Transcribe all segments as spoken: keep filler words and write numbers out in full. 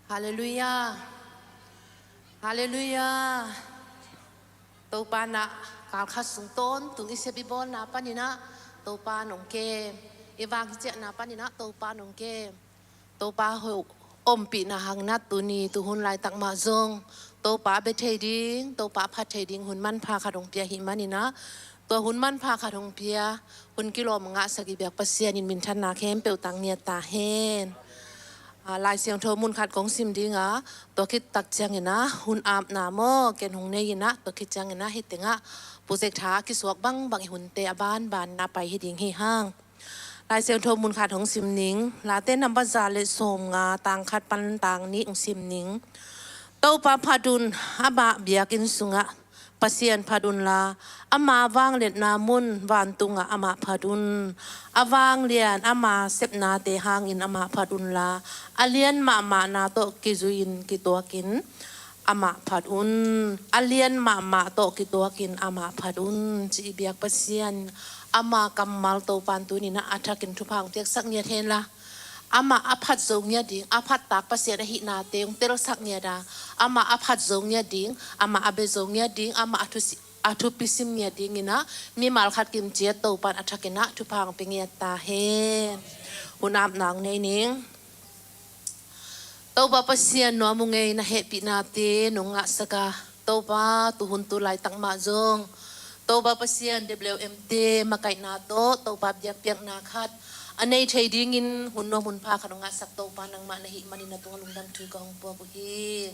Halleluiah. Halleluiah. Topa in ah kalkhat sung tawntung i sep i bawlna panin ah Topa in hong kem, i vang hi ciahna panin ah Topa in hong kem. Topa hoih ompihna hangin ah tuni tuhun laitak mah zong Topa a bia thei ding, Topa a phat thei ding hun manpha khat hong pia ahih manin ah, tua hun manpha khat hong pia, hun kilawm ngahsak i biak Pasian in minthanna khempeuh tang ngiat ta hen. Ah, Lai Siangtho mun khat kong sim ding a, tua khit tak ciangin ah hun apna maw ken hong nei in ah, tua khit ciangin ah hih tengah projector a kisuak bangbang i hunte a banban in ah pai hi ding hi hang. Lai Siangtho mun khat hong sim ning. Late number za le sawmnga, tang khat pan tang nih hong sim ning. Topa phat un, amah biakinn sungah Pasian phat unla, ama vangliatna mun vantungah amah phat un. A vanglian ama sepnate hangin amah phat unla, a lian mahmahna tawh kizui-in kituakin amah phat un. A lian mahmah tawh kituakin amah phat un, ci i biak Pasian. Ama kammal Topa in tuni in ah a thakin thupha hong piaksak ngiat henla, amah a phat zo ngiat ding, a phat tak Pasian ahihnate hong telsak ngiat a, amah a phat zo ngiat ding, amah a bia zo ngiat ding, amah a thusi-, a thupi sim ngiat dingin ah mimal khat kim ciat Topa in a thakin ah thupha hong pia ngiat ta hen. Hun apna hong nei ning. Topa Pasian, nuam ung ei, na hehpihnate nong ngahsak a, Topa tuhun tu laitak mah zong Topa Pasian, W M te makaihna tawh Topa biakpiakna khat a nei thei dingin hun nuam hun pha khat hong ngahsak Topa nangmah na hih manin na tungah lungdam thu ka hong puak uh hi.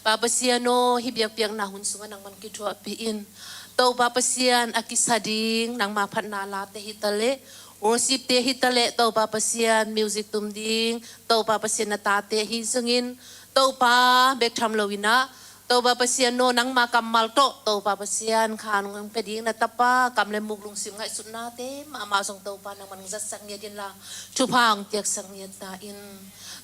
Pa Pasian aw, hih biakpiakna hun sungah nangman kithuahpih in. Topa Pasian, a kisa ding nangma phatna late hi taleh, worship te hi taleh, Topa Pasian, music tum ding Topa Pasian, na tate hi zongin, Topa bek tham loin ah, Topa Pasian aw, nangma kammal tawh Topa Pasian, kha nong pia ding na tapa kam le muk lungsim ngaihsutnate mahmah zong Topa nangman zatsak ngiat inla, thupha hong piaksak ngiat ta in.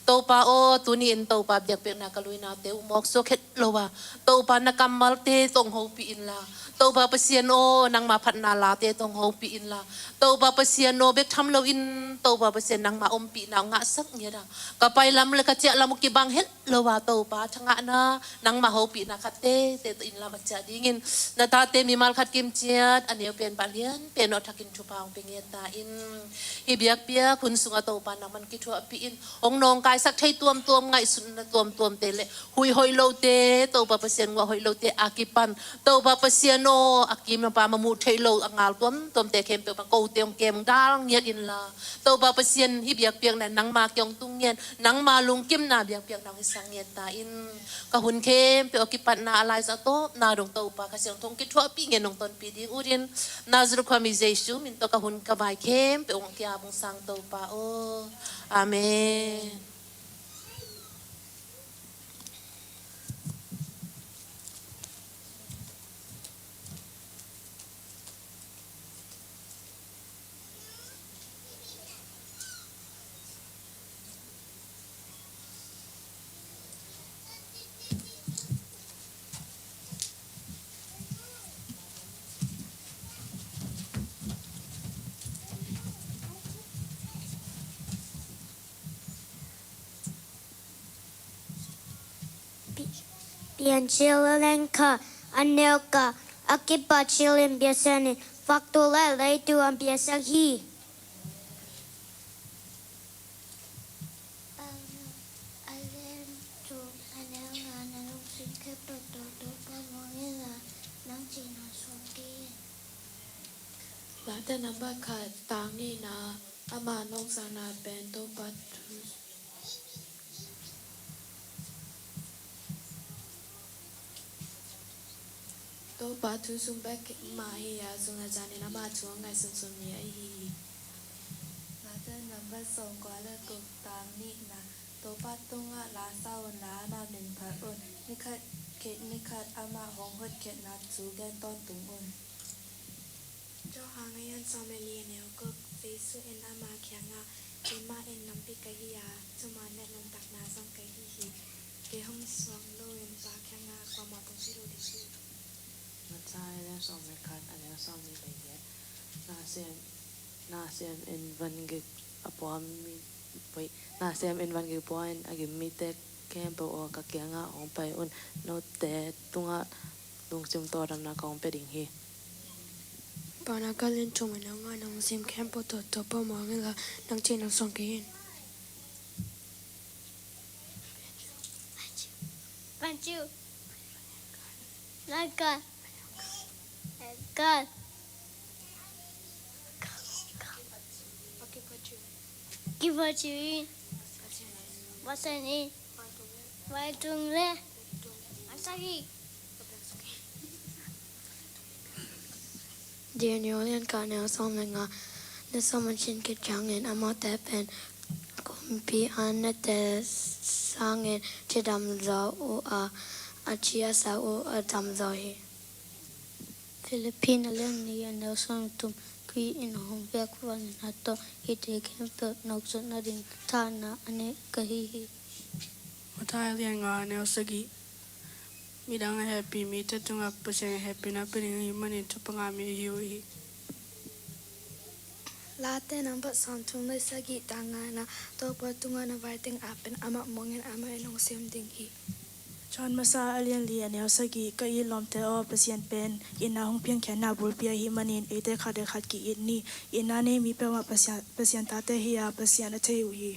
Topa aw, tuni in Topa biakpiakna ka luinate uh mawk suak het lo a, Topa na kammalte tawh hong hopih inla, Topa Pasian aw, nangma phatna late tawh hong hopih inla, Topa Pasian aw, bek tham loin Topa Pasian nangma ompihna hong ngahsak ngiat a, ka pai lam le ka ciah lam uh kibang het lo a, Topa thangahna nangma hopihna khat teitei tawh inn lam a ciah dingin na tate mimal khat kim ciat a neu pen pah lian pen aw thakin thupha hong pia ngiat ta in. Hih biakpiak hun sungah Topa nangman kithuahpih in, hong nawngkaisak thei tuamtuam, ngaihsutna tuamtuamte le hui hoih lote, Topa Pasian, nguah hoih lote a kipan, Topa Pasian aw, a kim a pam a muh theih loh a ngal tuamtuamte khempeuh pan kote hong kem, hong dal ngiat inla, Topa Pasian, hih biakpiakna nangma kiang hong tung ngiat, nangma lungkimna biakpiakna hong hisak ngiat ta in. Ka hun khempeuh a kipatna a laizang tawpna dong Topa Kha Siangtho hong kithuahpih ngiat, hong tonpih ding utin, Nazareth khuami Jesu min tawh ka hun ka vai khempeuh hong kiam hong sang Topa aw. Amen. Pi-, Piancil a lian khat, a neu khat, a kipat cilin piasak in, faktu le leitu hong piasak hi. A lian thum, a neu nga, na lungsim khempeuh tawh Topa muang inla, nang cihna suak kei in. Late number khat, tang nihna, ama nungsangna pen Topa thu, Topa thu sung bek mah hi a, sung le zanin ama thu a ngaihsunsun mi ahi hi. Late number sawmkua le guk, tang nihna, Topa tungah la sa unla, ama min phat un. Ni khat khit ni khat amah hong hotkhiatna thu gen tawntung un. Johan a lian sawm le li, a neu guk. Jesu in ama kiangah, keimah in lampi ka hi a, thuman le nuntakna zong ka hi hi. Kei hong suak loin Pa kiangah kuamah kong pai lo ding hi. Mate a lian sawm le khat, a neu sawmnih le giat. Nasem, nasem in van gik a pua mi, wait, nasem in van gik pua in a gim mite khempeuh aw, ka kiangah hong pai un. Note tungah lungsim tawldamna kong pia ding hi. Paunak a lian thum, a neu nga, na lungsim khempeuh tawh Topa muang inla, nang theih nang suang kei in. Panciu. Naka. Kal. Kipaciu in. Pasian in. Vai tung le. Asagi. Daniel lian khat, neu sawm le nga. Na sawm a cin khit ciangin amaute pen kumpi a nate sangin cidam zaw uh a, a ci a sa uh a dam zaw hi. Philippi a lian nih, a neu sawm le thum. Khrih in hong piak vangliatna tawh hihte khempeuh nokzut nading thahna a neih ka hi hi. Matthai a lian nga, a neu sagih. Midang a hehpih mite tungah Pasian in hehpihna pia ding ahih manin thupha ngah mi i hi uh hi. Late nambah sawmthum le sagih, tang ngana. Topa tungah na vai teng ah pen amah muang in, amah in hong sem ding hi. John masa a lian li, a neu sagih. Ka it lawmte aw, Pasian pen itna hong piangkhia na bulpi ahih manin eite khat le khat ki-it ni. Itna nei mi peuhmah Pasian, Pasian tate hi a, Pasian a thei uh hi.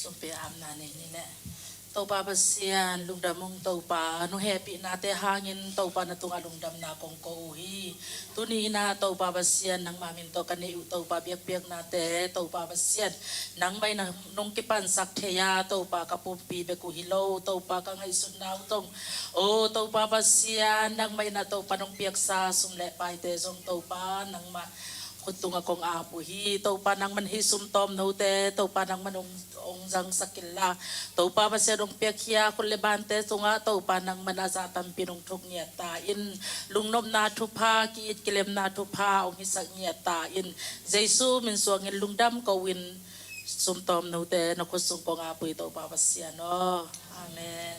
Sumpi amna nei ni leh. Topa Pasian, lungdam ung Topa, nong hehpihnate hangin Topa na tungah lungdamna kong ko uh hi. Tuni in ah Topa Pasian, nangmah min tawh ka neih uh Topa biakpiaknate, Topa Pasian, nangmah in ah nong kipansak thei a, Topa ka pumpi bek uh hi lo, Topa ka ngaihsutna uh tawh. O Topa Pasian, nangmah in ah Topa nong piaksa sum le paite zong Topa nangmah khut tungah kong ap uh hi. Topa nangmah in hih sum tawm note, Topa nangmah in hong, hong zangsak inla, Topa Pasian hong piakkhia khut le bante tungah Topa nangmah in a zah tampi in hong thuk ngiat ta in, lungnopna thupha, ki-it kilemna thupha hong hisak ngiat ta in, Jesu min suangin lungdam ko in sum tawm note na khut sung kong ap uh hi Topa Pasian aw. Amen.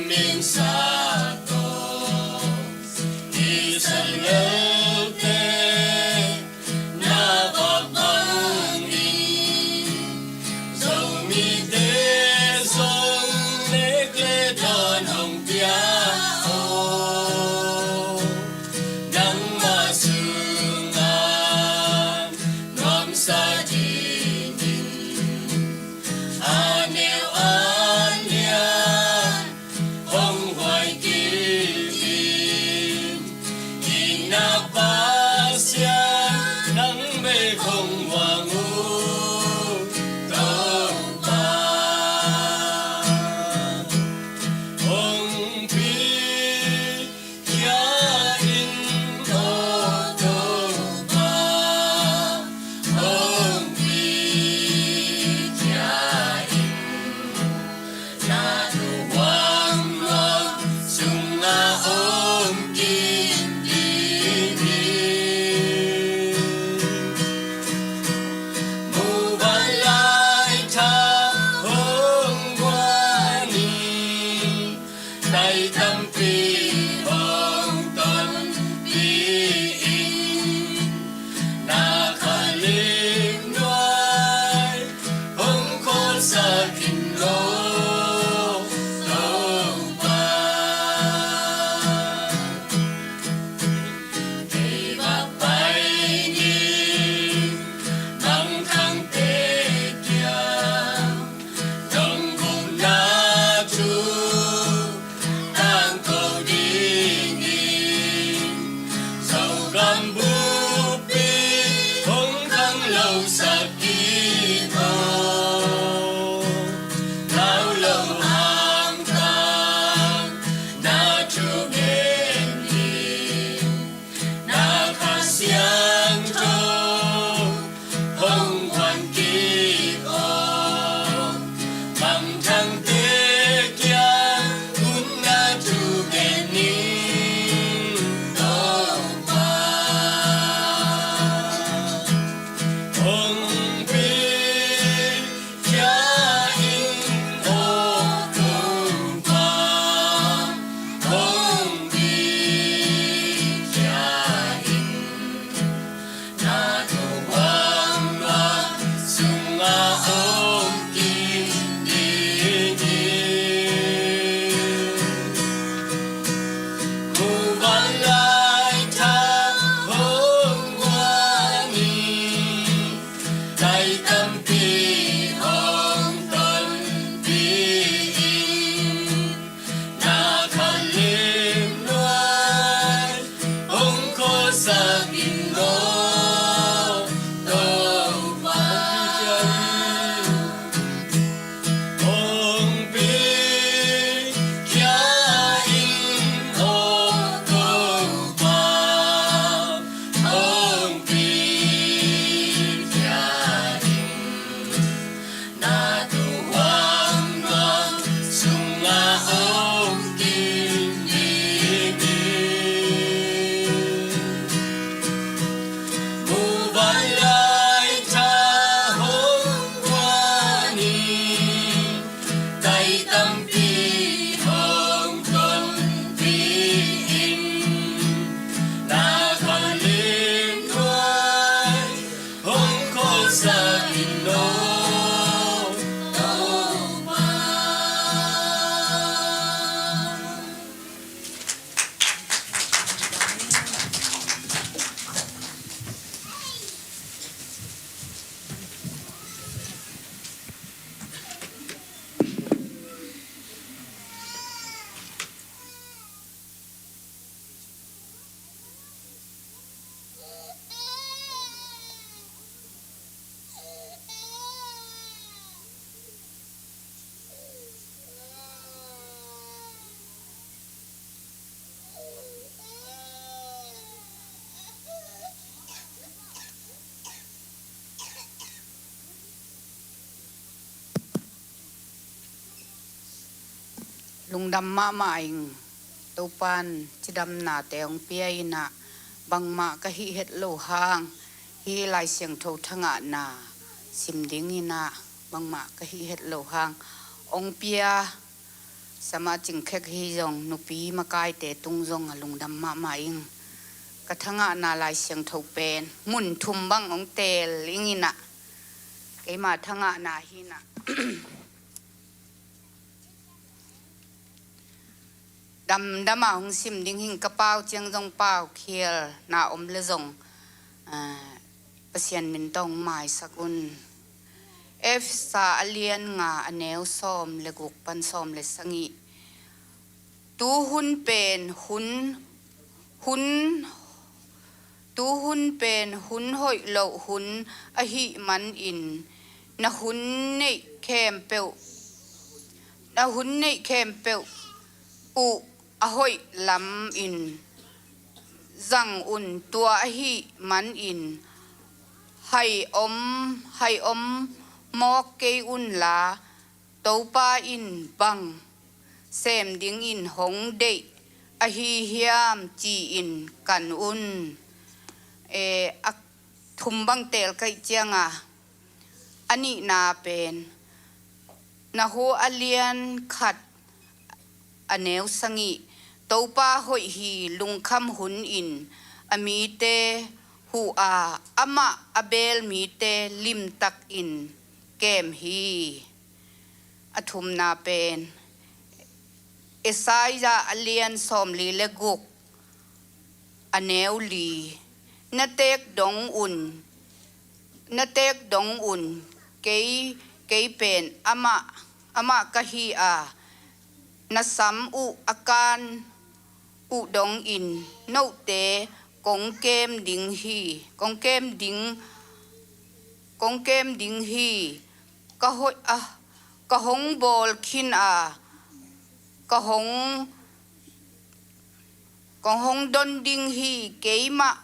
Min sa tawh Israelte na vak bangin Zomite zong nek le dawn hong pia aw. Nangmah sungah nuamsa dingin a neu a lian hong huai kik in. I na Pasian nang bek hong muang uh Topa. Hong pi khia in aw Topa, hong pi khia in. Na thu huang luang sungah om kik ding hi. Muvanlai Tha hong guan in, tai tampi hong tonpih in. Na khalim nuai hong khawlsak in aw Topa. Kei vak pai ning, mangthangte kiang dong gupna thu tangko dingin, Zokham buppi hong khanglosak kik aw. Lau lo hangtang na thugen in, na Kha Siangtho hong guan kik aw. Mangthangte kiang hun na thugen in Topa. Hong pi khia in aw Topa, hong pi khia in. Na thu huang luang sungah om kik ding hi. Muvanlai Tha hong guan in, tai tampi hong tonpih in. Na khalim nuai hong khawlsak in aw Topa. Hong pi khia in aw Topa, hong pi khia in. Na thu huang luang sungah om kik ding hi. Muvanlai Tha hong guan in, tai tampi hong tonpih in. Na khalim nuai hong khawlsak in aw Topa. Lungdam mahmah ing. Topa'n cidamnate hong pia in ah, bangmah ka hih het lo hang, hih Lai Siangtho thangahna sim ding in ah, bangmah ka hih het lo hang, hong pia Sama Cingkhek hi zong, nupi makaite tung zong a lungdam mahmah ing. Ka thangahna Lai Siangtho pen mun thum bang hong teel ing inah, keima thangahna hi inah damdama hong sim ding hing. Ka pau ciang zong pau khial na om le zong, ah, Pasian min tawh hong maisak un. Efesa a lian nga, a neu sawm le guk pan sawm le sagih. Tu hun pen hun, hun, tu hun pen hun hoih loh hun ahih manin, na hun neih khempeuh, na hun neih khempeuh uh a hoih lamin zang un. Tua ahih manin hai om, hai om mawk kei unla, Topa in bang sem dingin hong deih ahi hiam ci-in kan un. E, a thum bang teel ka hih cianga, a nihna pen Nahum a lian khat, a neu sagih. Topa hoih hi, lungkham hunin a mite huh a, amah a beel mite limtakin kem hi. A thumna pen Isaiah a lian sawmli le guk, a neu li. Na teek dong un, na teek dong un, kei, kei pen amah, amah ka hi a, na sam uh a kan uh dongin note kong kem ding hi, kong kem ding, kong kem ding hi. Ka hoih a, ka hong bawl khin a, ka hong, ka hong don ding hi. Keimah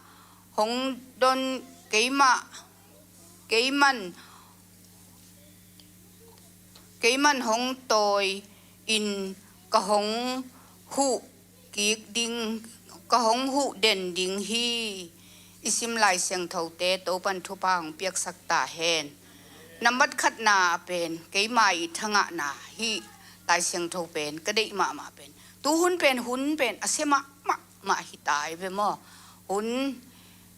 hong don, keimah, keiman, keiman hong tawi in ka hong huh kik ding, ka hong huh den ding hi. I sim Lai Siangthote Topan thupha hong piaksak ta hen. Nambat khatna pen keima i thangahna hi. Lai Siangtho pen ka deih mahmah pen, tu hun pen hun pen a sia mahmah mah hi ta i ve maw. Hun,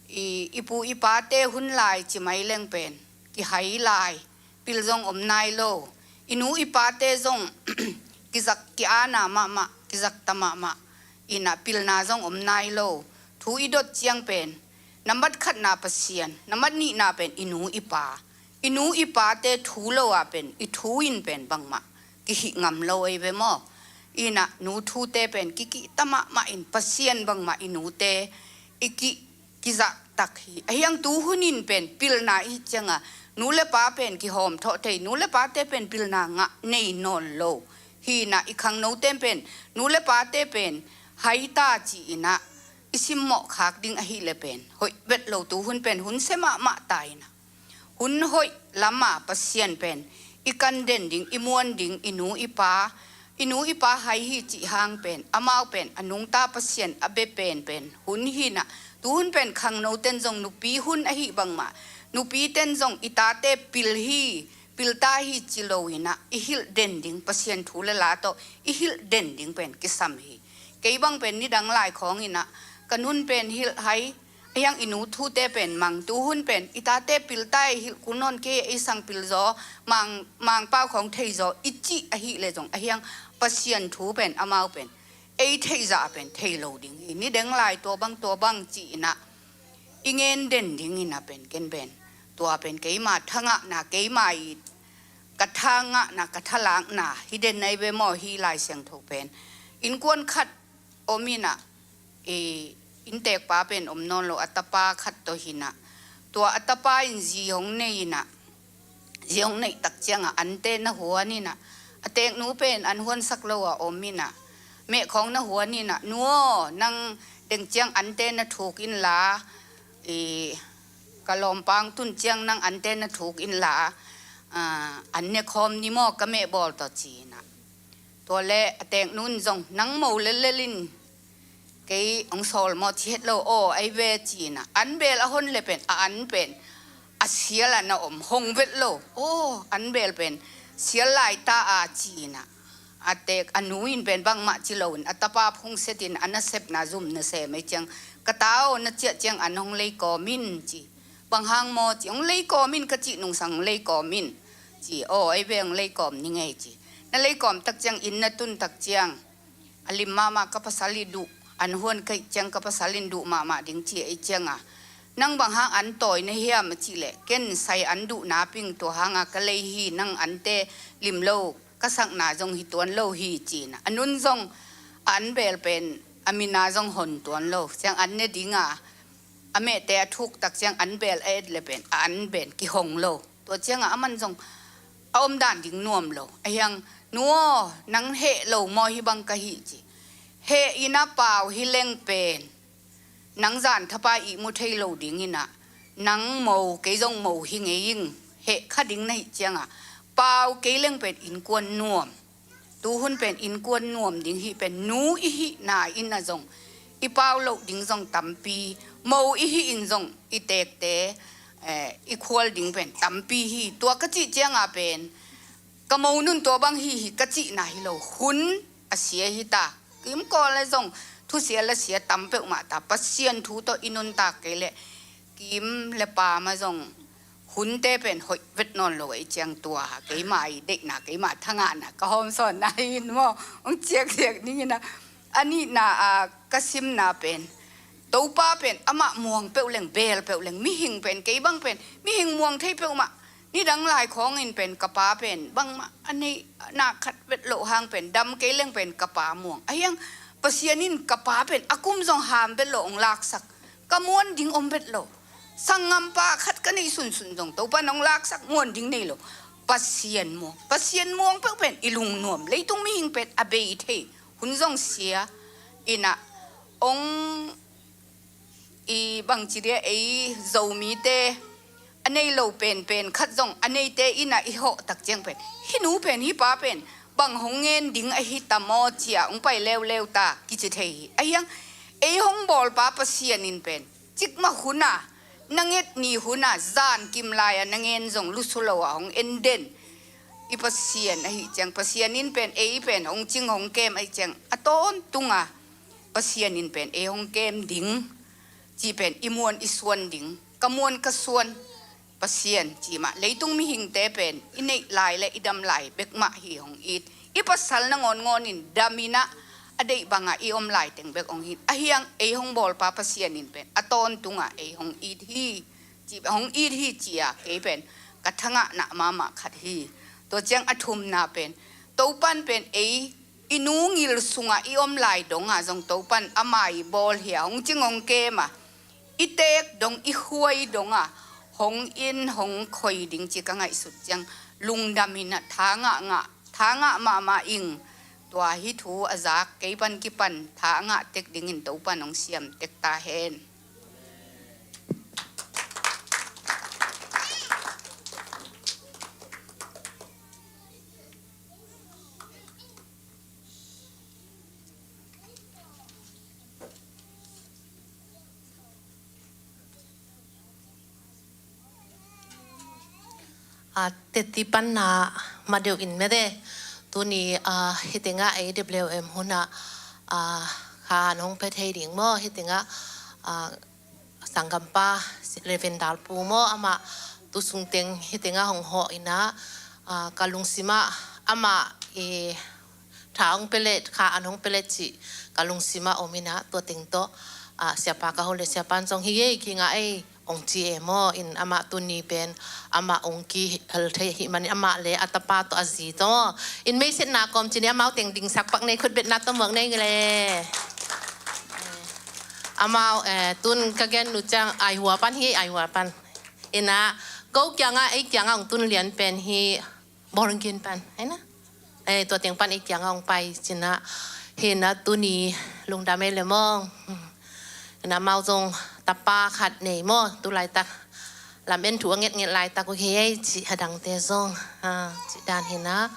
i, i pu i pate hun lai ci mai leng pen kihai lai, pil zong om nai lo. I nu i pate zong kizak ki-ana mahmah, kizakta mahmah inah pilna zong om nai lo. Thu i dot ciang pen nambat khatna Pasian, nambat nihna pen i nu i pa. I nu i pate thu lo ah pen i thu in pen bangmah kihih ngam lo ei ve maw. Inah nu thute pen kikihta mahmah in Pasian bangmah i nute i ki kizahtak hi. Ahiang tu hunin pen pilna i hih cianga nu le pa pen kihawm thawh thei, nu le pate pen pilna ngah nei nawn lo. Hinah i khangnote pen nu le pate pen hai ta ci-inah i simmawh khak ding ahih le pen hoih vet lo. Tu hun pen hun sia mahmah ta inah hun hoih lama Pasian pen i kan den ding, i muan ding, i nu i pa, i nu i pa hai hi cih hang pen amau pen a nungta Pasian a bia pen pen hun hinah. Tu hun pen khangnoten zong nupi hun ahih bangmah, nupiten zong i tate pil hi, pilta hi ci lo inah i hilh den ding, Pasian thu le la tawh i hilh den ding pen kisam hi. Kei bang pen nidang lai khawng inah ka nun pen hilh hai. Ahiang i nu thute pen mang, tu hun pen i tate pilta i hilh kul nawn kei, ei sang pil zaw, mang, mangpau khawng thei zaw i cih ahih le zong ahiang Pasian thu pen amau pen ei theih zah pen thei lo ding hi. Nidang lai tua bang tua bang ci inah i ngen den ding inah pen ken pen tua pen keima thangahna, keima i ka thangahna, ka thalakna hi den nai ve maw. Hi Lai Siangtho pen innkuan khat om inah, i inntekpa pen om nawn lo, a tapa khat tawh hinah. Tua a tapa in zi hong nei inah, zi hong neih tak ciangah ante na huan inah, a teknu pen an huansak lo ah om inah, mehkhawng na huan inah, nu aw, nang deng ciang ante na thuk inla, i ka lawmpa hong tun ciang nang ante na thuk inla, ah, an ne khawm ni maw ka meh bawl tawh ci inah. Tua le a teknu in zong nang mo lellel in kei hong sawl maw ci het lo, aw ei ve ci inah an beel a hon le pen a an pen a sial ah na om, hong vet lo. Aw an beel pen sial lai ta a ci inah a teek a nu in pen bangmah ci loin a tapa phungset in a nasepna zum nasem ei ciang, "Ka ta aw, na ciah ciang an hong leikawm in," ci. "Bang hang maw?" ci. "Hong leikawm in ka cih nungsang hong leikawm in," ci. "Aw, ei ve hong leikawm ning ei," ci. Na leikawm tak ciang, inn na tun tak ciang, "A lim mahmah ka pasal i duh, an huan ka hih ciang ka pasal in duh mahmah ding," ci ei cianga, "Nang bang hang an tawi na hiam?" a cih leh, "Ken sai an duh naping tua hanga ka lei hi, nang ante lim lo ka sakna zong hi tuan lo hi," ci-in a nun zong a an beel pen a mina zong hon tuan lo ciang an ne dinga, a mehte a thuk tak ciang an beel a et le pen a an pen kihong lo. Tua cianga aman zong a omdan ding nuam lo. Ahi hang, "Nu aw, nang heh lo maw, hih bang ka hih?" ci. "Heh in a pau hi leng pen nang zan thapa ihmu thei lo dingin ah, nang mo, kei zong mo hi ngei ing. Heh kha ding na hih cianga pau kei leng pen innkuan nuam. Tuhun pen innkuan nuam ding hi pen, nu i hihna in ah zong i pau loh ding zong tampi, mo i hih in zong i teekte, eh, i khual ding pen tampi hi. Tua ka cih cianga pen ka mo nun tua bang hi hi ka cihna hi lo. Hun a sia hi ta. Kim kawl le zong thusia le sia tam peuhmah ta. Pasian thu tawh i nuntak kei leh kim le pam ah zong hunte pen hoih vet nawn lo ei ciang, tua keima i deihna, keima thangahna, ka hawmsawnna hi in maw, hong ciakciak dingin ah, a nihna a ka simna pen Topa pen amah muang peuh leng, beel peuh leng, mihing pen, kei bang pen mihing muang thei peuhmah. Nidang lai khawngin pen ka pa pen bangmah a neih nak khat vet loh hang pen dam kei leng pen ka pa muang. Ahi hang Pasian in ka pa pen a kum zong ham vet loh hong laksak. Ka muan ding om vet lo. Sanggampa khat ka neih sunsun zong Topa in hong laksak, muan ding nei lo. Pasian muang. Pasian muang peuh pen i lungnuam. Leitung mihing pen a bei thei. Hun zong sia in ah, hong i bangci dia, ei Zomite a nei lo penpen khat zong a neite in ah i hawh tak ciang pen, "Hih nu pen, hih pa pen bang hong ngen ding ahi ta maw?" ci-a hong pai leuleu ta kici thei hi. Ahi hang ei hong bawlpa Pasian in pen cikmah hun a, na nget ni hun a, zan kim lai-a na ngen zong lusu lo a hong en den i Pasian ahi ciang, Pasian in pen ei pen hong cing hong kem ahi ciang, a tawntunga Pasian in pen ei hong kem ding cih pen i muan i suan ding. Ka muan ka suan Pasian cih mah, leitung mihingte pen i neih lai le i dam lai bek mah hi hong it. I pasal nangawn ngawnin dam in ah, a deih banga i om lai teng bek hong hi. Ahi hang ei hong bawlpa Pasian in pen a tawntunga ei hong it hi. Ci, hong it hi ci-a kei pen ka thangahna mahmah khat hi. Tua ciang a thumna pen, Topan pen ei i nu ngil sungah i om lai dongah zong Topan ama i bawl hi-a, hong cing hong kem a, i teek dong, i khuai dongah hong in hong khoi ding ci ka ngaihsut ciang, lungdam in ah, tha ngah ngah, tha ngah mahmah ing. Tua hih thu a zak kei pan kipan tha ngah tek dingin Topan hong siam tek ta hen. A, teti panna ma deuh in mete. Tuni, a, hih tengah ei W M hun ah, a, kha an hong pia thei ding maw? Hih tengah, a, sanggampa Reverend Dalpu maw, amah tu sung teng hih tengah hong hawh in ah, a, ka lungsim ah amah i tha hong pia le, kha an hong pia le cih ka lungsim ah om in ah, tua teng tawh, a, siapa ka hawh le siapa in zong hi ei, kingah ei hong ci e maw, in amah tuni pen amah hong kihel thei ahih manin amah le a tapa tawh a zi tawh in meisetna kawm cin in amau teng dingsak pak nei, khutbetna tawh muak nei le. Amau, eh, tun ka gen uh ciang ai hua pan hi, ai hua pan. In ah, ko kiangah, ei kiangah hong tun lian pen hi, Bawlung kin pan, hi na. Eh, tua teng pan ei kiangah hong pai cin ah, hi na, tuni lungdam ei le maw. Hi na, amau zong tapa khat nei maw, tu laitak lam en thu a ngetnget laitak uh hi ei cih, a dangte zong, a, cih dan hi na.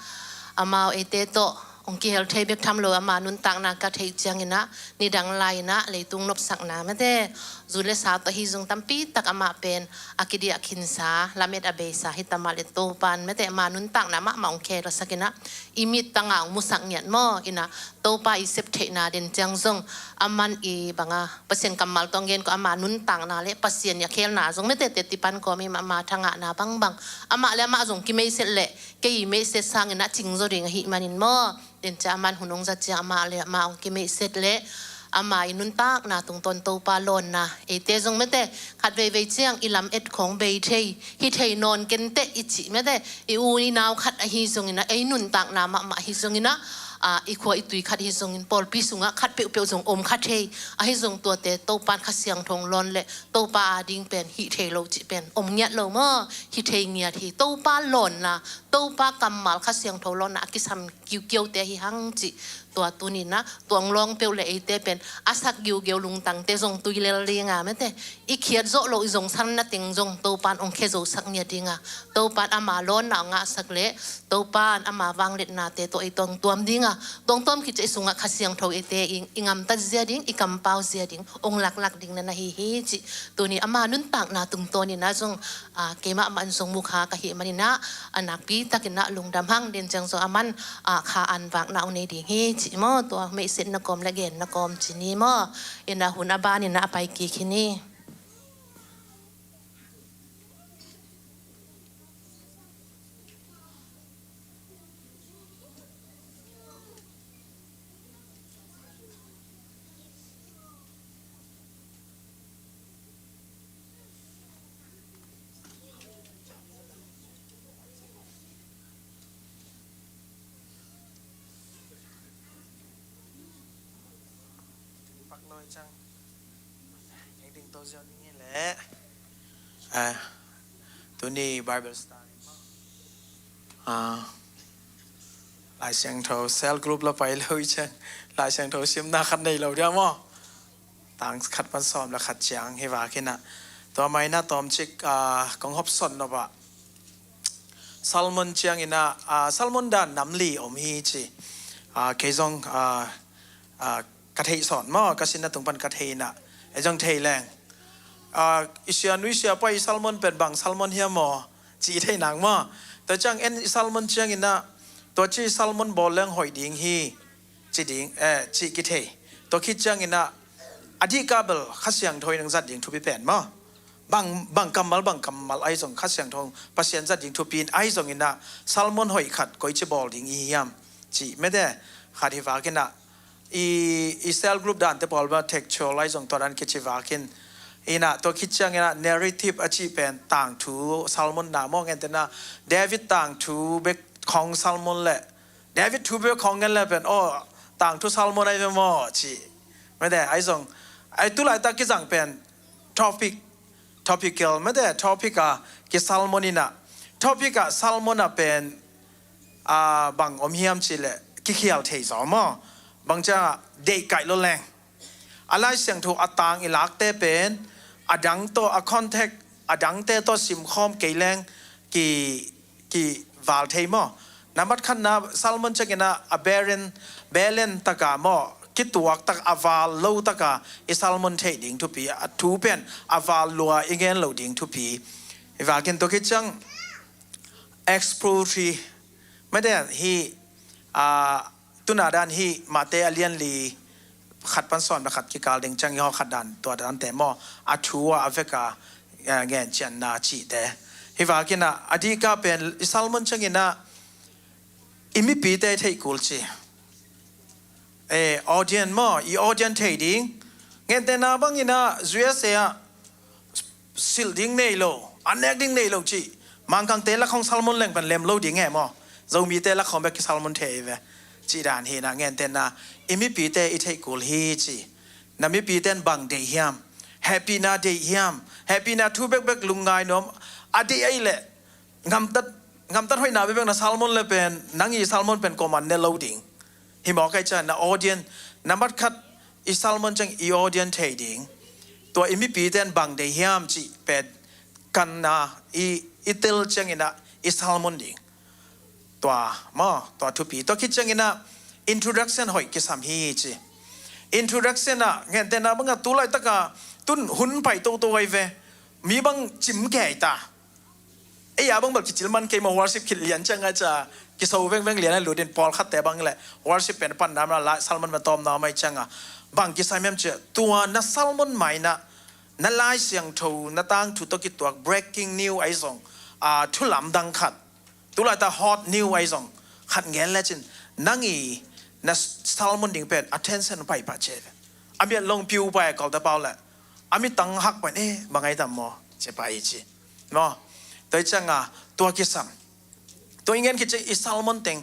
Amau eite tawh hong kihel thei bek tham lo, ama nuntakna ka theih ciangin ah, nidang lai-in ah leitung nopsakna mate, zu le sa tawh ahi zong tampi tak amah pen a kidiah khinsa, lamet a beisa hi ta mah leh Topa'n mate ama nuntakna mahmah hong kihel sak in ah, i mittang ah hong musak ngiat maw. In ah Topa i sep theihna den ciang zong, aman i bang a Pasian kammal tawh hong gen ko, ama nuntakna le Pasian i a khelna zong mate, teci pan kawm i mahmah, thangahna bangbang, amah le amah zong kimeihset leh kei i meihset sangin ah cing zaw ding ahih manin maw. Den ciang aman hun hong za ciang amah le amah hong kimeihset leh ama i nuntakna tungtawn Topa lawnna, eite zong mate khat veivei ciang i lamet khawng bei thei, hi thei nawn kenteh i cih mate, i u i nau khat ahi zongin ah, ei nuntakna mahmah ahi zongin ah, ah, i khua i tui khat ahi zongin, pawlpi sungah khat peuhpeuh zong om kha thei. Ahi zong tuate Topa'n Kha Siangtho hong lawn leh Topa ading pen hih thei lo cih pen om ngiat lo maw. Hi thei ngiat hi. Topa lawnna, Topa kammal, Kha Siangtho lawnna a kisam kiukiaute hi hang cih. Tua tuni-in ah tua hong lawng peuh leh eite pen a sak giugeu lungtangte zong tui lel ding a mate, i khiat zawh loh i zong sanna teng zong Topa'n hong khia zo sak ngiat ding a, Topa'n ama lawnna hong ngahsak leh Topa'n ama vangliatnate tawh ei tawh hong tuam ding a, tua hong tuam khit ciang i sungah Kha Siangtho eite i, i gamtat zia ding, i kampau zia ding hong laklak ding na na hi hi cih. Tuni ama nuntakna tungtawnin ah zong, ah, keimah mah in zong mu kha ka hih manin ah, a nakpi takin ah lungdam hang. Den ciang zong aman, ah, kha an vakna hong nei ding hi cih maw. Tua meihsetna kawm le genna kawm ci ni maw. In ah hun a banin ah a pai kik hi ni. Pak lo i cang. Eng ding to ziau ning hi leh. Ah, tuni Bible study. Ah, Lai Siangtho cell group la pai lo i cang. Lai Siangtho simna khat nei lo dia maw. Tang khat pan sawm le khat ciang hi vakin ah. Tua mah in ah tawmcik, ah, kong hopsawn nop ah, sermon ciangin ah, ah, sermon dan nam li om hi ci. Ah, kei zong, ah, ah, ka theih sawt maw, ka sinna tung pan ka thei in ah, ei zong thei leng. Ah, i sia nu i sia pa i sermon pen bang sermon hiam maw, ci i thei nang maw. Tua ciang en i sermon ciangin ah, tua ci sermon bawl leng hoih ding hi, ci ding, eh, ci kithei. Tua khit ciangin ah, a dihkah bel Kha Siangtho in hong zat ding thupi pen maw. Bang, bang kammal, bang kammal ahi zong Kha Siangtho, Pasian zat ding thupi in ahi zongin ah, sermon hoih khat koici bawl ding i hiam, ci mete khat hi vakin ah, i, i cell group dante pawl ba textual ahi zong tua dan kici vakin. In ah tua khit ciangin ah narrative a cih pen tangthu sermon na maw, gentehna David tangthu bek khawng sermon leh, David thu bek khawng gen leh pen, aw, tangthu sermon ahi ve maw, ci. Mete, ahi zong, ahi tu laitak kizang pen topic, topical, mete, topic a ki sermon in ah, topic a sermon a pen, ah, bang om hiam cih leh, kikhial thei zaw maw. Bang ciang ah, deih kaih lo leng. A Lai Siangtho a tang i lakte pen, a dang tawh, a context a dangte tawh simkhawm kei leng ki, kival thei maw. Nambat khatna sermon ciangin ah a belen, belen taka maw, kituak tak a val lo taka i sermon theih ding thupi, a thu pen a val lua i gen lo ding thupi. I vakin tua khit ciang expository, mete hi, ah, tuna dan hi Mate a lian li khat pan sawm le khat kikal ding ciang i haw khat dan tua dante maw, a thu a, a vek a, eh, ngen cianna cihte. Hi vakin ah, a dihkah pen i sermon ciangin ah i mipite theih kul ci. Eh, audience maw, i audience thei ding. Gentehna bangin ah U S A ah silh ding nei lo, an nek ding nei lo cih. Mangkangte lak khawng sermon leng pen lem lo ding e maw. Zomite lak khawng bek ki sermon thei ve. Cih dan hi in ah, gentehna i mipite i theih kul hi ci. Na mipite in bang deih hiam? Hehpihna deih hiam? Hehpihna thu bekbek lungngai nuam a deih ahih leh, gamtat, gamtat hoihna bekbek na sermon leh pen, nang i sermon pen kuaman ne lo ding. Hi mawk ahih ciang na audience, nambat khat i sermon ciang i audience thei ding. Tua i mipite in bang deih hiam cih pen kanna i, i tel ciangin ah i sermon ding. Tua maw, tua thupi. Tua khit ciangin ah Introduction hoih kisam hi ci. Introduction ah ngentehna bangah tu laitaka tun hun pai toto ai ve. Mi bang cim kei ta. Ei a bang bel kicil man kei maw, worship khit lian cianga ca kiso vengveng lian a lutin pawlkhatte bang le worship pen panna ma la sermon ma tawmna mai cianga bang kisam hiam cia tua na sermon maina na Lai Siangtho na tangthu tawh kituak breaking news ai zong a thu lamdang khat. Tulaita hot news ai zong khat ngen lecin nang i na sermon ding pen attention pai pah cia ve. A miat long piu pai a kawlta pau le a mi tang hak pen eh bang ai tam maw cia pai ci maw. Tua i cianga tua kisam tua i ngen khit ciang i sermon teng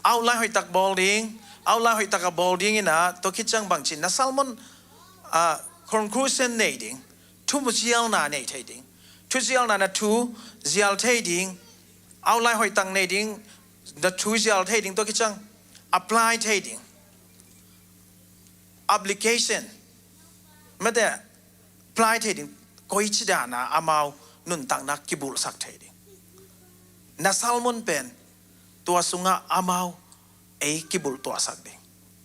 outline hoihtak bawl ding, outline hoihtak a bawl ding ina tua khit ciang bangci na sermon a conclusion nei ding, thu zialna nei thei ding, thu zialna na thu zial thei ding, outline hoihtak nei ding, na thu zial thei ding tua khit ciang apply thei ding, application mete apply thei ding, koici dana amau nuntakna kibulhsak thei ding. Na sermon pen tua sungah amau ei kibulh tuahsak ding.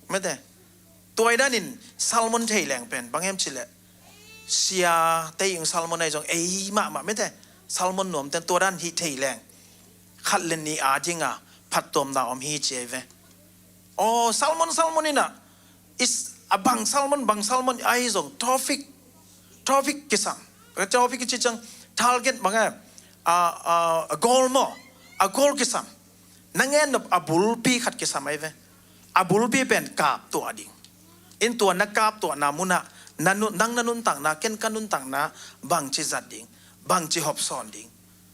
Mete tua i danin sermon thei leng pen bang hiam cileh sia tei ing sermon ai zong ei mahmah mete sermon nuamten tua dan hi thei leng khat le ni a dinga phattuamna om hi ci ai ve. Aw sermon sermon ina is a bang sermon bang sermon ai zong topic topic kisam. Topic kici ciang target bang e a goal maw, a goal kisam. Na ngen nop a bulpi khat kisam ai ve. A bulpi pen kap tuah ding. In tua na kap tuahna munah nang na nuntakna ken ka nuntakna bangci zat ding, bangci hopsawn ding,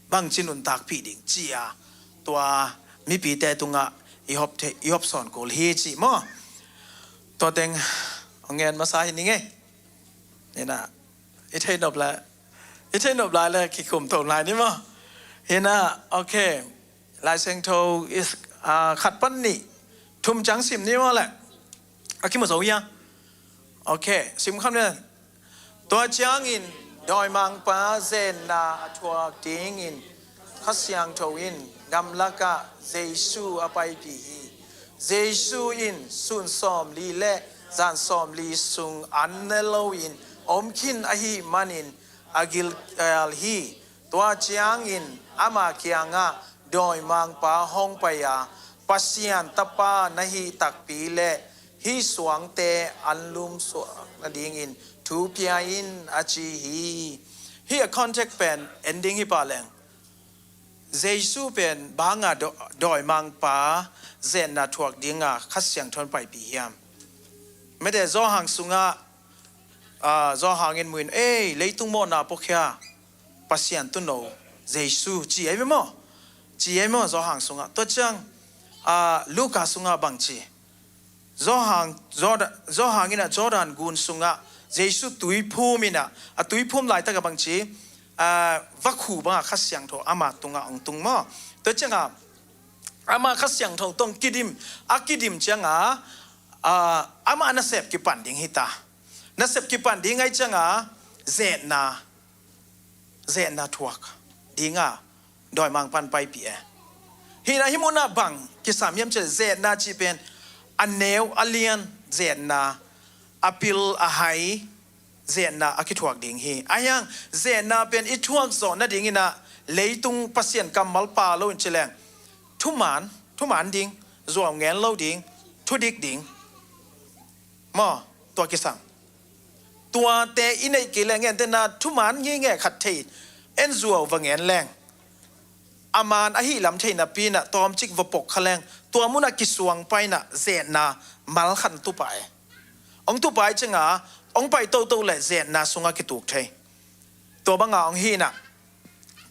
bangci nuntakpih ding cia tua mipite tungah i hop sawn kul hi ci maw. Tua teng hong ngen masa hi ning ei. Ina i thei nop lai, i thei nop lai le kikum tho lai ni maw. Ina ok. Lai Siangtho is khat pan nih thum ciang sim ni maw le. A kimu zo hia. Ok sim khat ni. Tua ciangin dawimangpa zenna a thuak dingin Kha Siangtho in gamlakah Jesu a paipih hi. Jesu in sun sawmli le zan sawmli sung an ne loin om khin ahih manin a gilkial hi. Tua ciangin ama kiangah dawimangpa hong pai a, Pasian Tapa na hih takpi le hih suangte an lumsuak nadingin thu pia in a ci hi. Hih a context pen ending hi pah leng Jesu pen banga dawimangpa zenna thuak dinga Kha Siangtho in paipih hiam? Mete Zawhang sungah Zawhang in muin ei leitung mawhna puakhia Pasian tuuno Jesu ci ei ve maw? Ci ei maw Zawhang sungah? Tua ciang Luka sungah bangci? Zawhang, Zawhang inah Jordan gun sungah Jesu tuiphum inah a tuiphum laitakah bangci? Vakhu bangah Kha Siangtho ama tungah hong tung maw? Tua cianga ama Kha Siangtho tong kidim a kidim cianga ama nasep kipan ding hita. Nasep kipan ding ai cianga zetna zetna thuak dinga dawimangpan paipih e. Hinah hih munah bang kisam hiam cih zetna cih pen a neu a lian zetna a pil a hai zetna a kithuak ding hi. Ahiang zetna pen i thuak zawh nadinginah leitung Pasian kammal pa loin cileng thuman thuman ding zuau ngen lo ding thudik ding maw tua kisam. Tuate i neih kei leng entena thuman ngei nge khat thei en zuau va ngen leng a man ahi lam thei napi inah tawmcik va pok kha leng tua munah kisuang painah zetna mal khat tupai. Ong tupai cinga ong pai toto le zetna sungah kituk thei. Tua banga ong hinah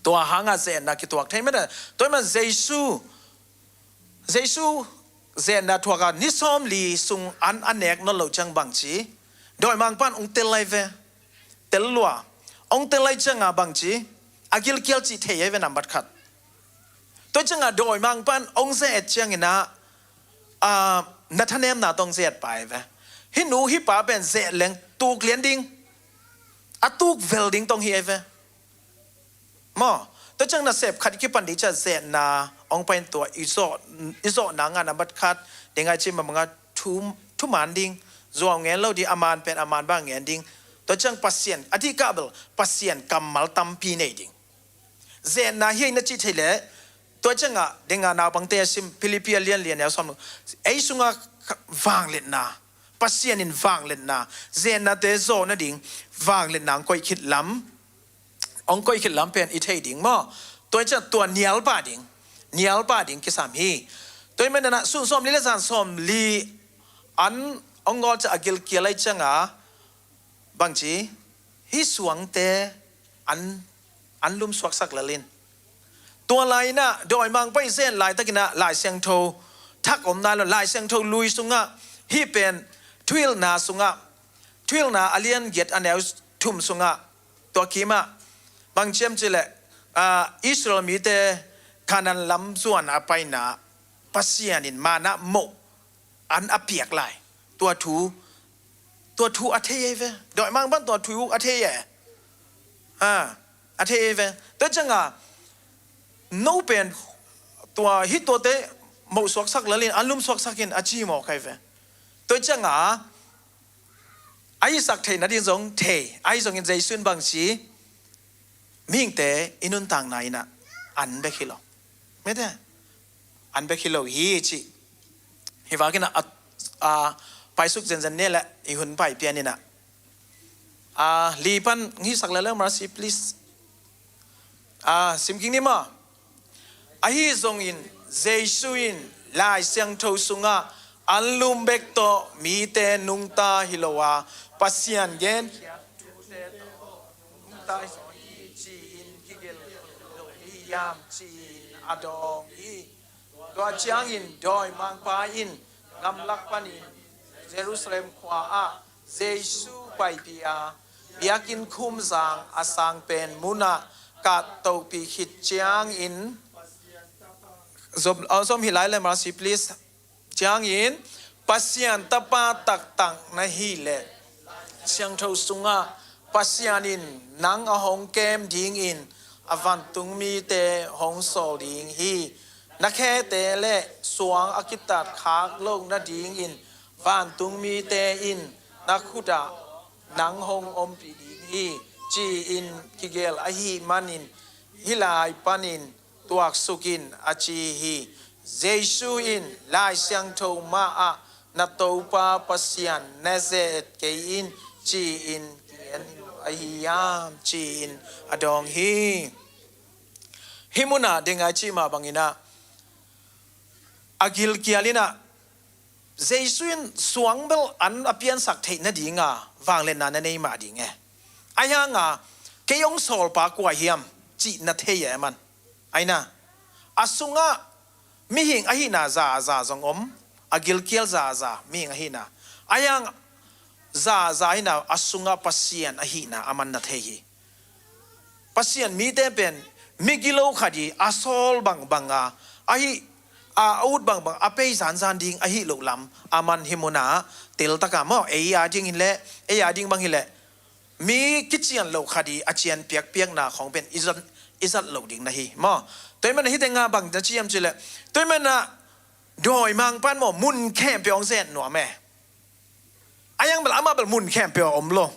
tua hangah zetna kituak thei mete. Tua iman Jesu Jesu zetna thuaka ni sawmli sung an a nek nawn loh ciang bangci dawimangpan ong tel lai ve. Tel lua ong tel lai cianga bangci a gilkial cih thei ai ve nambat khat. Tua cianga dawimangpan ong zet cianginah na thanemna tong zet pai ve. Hih nu hih pa pen zet leng tuk lian ding a tuk vel ding tong hi ai ve. Maw tua ciang nasep khat i kipan ding ciah zetna ong pain tua i zawhna nga nambat khat Ding ai cih mah bangah thu, thuman ding, zuau ngen lo ding, a man pen a man bang ngen ding. Tua ciang Pasian, a dih kah bel Pasian kammal tampi nei ding. Zenna hi ei na cih theih leh, tua ciangah dingah naupangte a sim Philippi a lian li a neu sawm, ei sungah vangliatna, Pasian in vangliatna, zennate zawh nading vangliatna hong koih khit lam, hong koih khit lam pen i thei ding maw? Tua ciang tua nial pah ding, nial pah ding kisam hi. Tua hi manin ah sun sawm li le zan sawm li an hong ngawl ciang a gilkial ai ciangah bangci, hih suangte an, an lumsuaksak lel in. Tua lai-in ah dawimangpa i zen laitakin ah Lai Siangtho thak om nai lo, Lai Siangtho lui sungah hih pen Thuhilhna sungah, Thuhilhna a lian giat a neu thum sungah, tua kimah bang ci hiam cih leh, ah, Israel mite Kanaan lam zuan a paina Pasian in manna moh an a piak lai. Tua thu, tua thu a thei ei ve. Dawimangpan tua thu a thei ei. Ha, a thei ei ve. Tua ciangah no pen tua hih tuate moh suaksak lel in, an lum suaksak in a ci mawk ai ve. Tua ciangah a hisak theih nading zong thei. Ahi zongin Jesu in bangci, mihingte i nuntakna in ah an bek hi lo. Mete, an bek hi lo hi ci. Hih vakin ah, a, a, paisuk zenzen ni leh i hun pai pian in ah. A, li pan hisak lel leng, Mercy, please. A, sim kik ni maw? Ahi zongin Jesu in Lai Siangtho sungah an lum bek tawh mite nungta hi lo a, Pasian gen nungta hi ci-in kigelh lo hi hiam ci-in a dawng hi. Tua ciangin dawimangpa in gamlak panin Jerusalem khua ah Jesu paipih a, biakinn khumzang a sang pen munah kahtohpih khit ciangin, zom, oh, zom hi lai le, Mercy, please. Ciangin, Pasian Tapa taktak na hih leh Siangtho sungah Pasian in nang a hong kem dingin a vantung mite hong sawl ding hi. Na khete le suang a kitat khak loh nadingin vantung mite in na khutah nang hong ompih ding hi, ci-in kigelh ahih manin hih lai panin tuaksuk in a ci hi. Jesu in Lai Siangtho mah ah na Topa Pasian na ze-et kei in ci-in kigen ahi hiam ci-in a dawng hi. Hih munah ding ai cih mah bangin ah a gilkial in ah Jesu in suang bel an a piansak theih nadinga vangliatna na nei mah ding e. Ahi hanga kei hong sawlpa kua hiam cih na thei e man. Aina, a sungah mihing ahihna zaza zong om, a gilkial zaza mihing ahihna. Ahi hang zaza ahihna a sungah Pasian ahihna a man na thei hi. Pasian mite pen migilo khat hi a sawl bangbanga, ahi a ut bangbang a pei zanzan ding ahi loh lam a man hi munah teltaka maw, ei a ding hileh, ei a ding bang hileh mi kician loh khat hi a cian piakpiakna khong pen i zat, i zat loh ding na hi maw. Tua hi mana hitenga bang na ci hiam cileh, tua hi mana dawimangpan maw mun khempeuh hong zet nuam e. A yang bel amah bel mun khempeuh a om lo.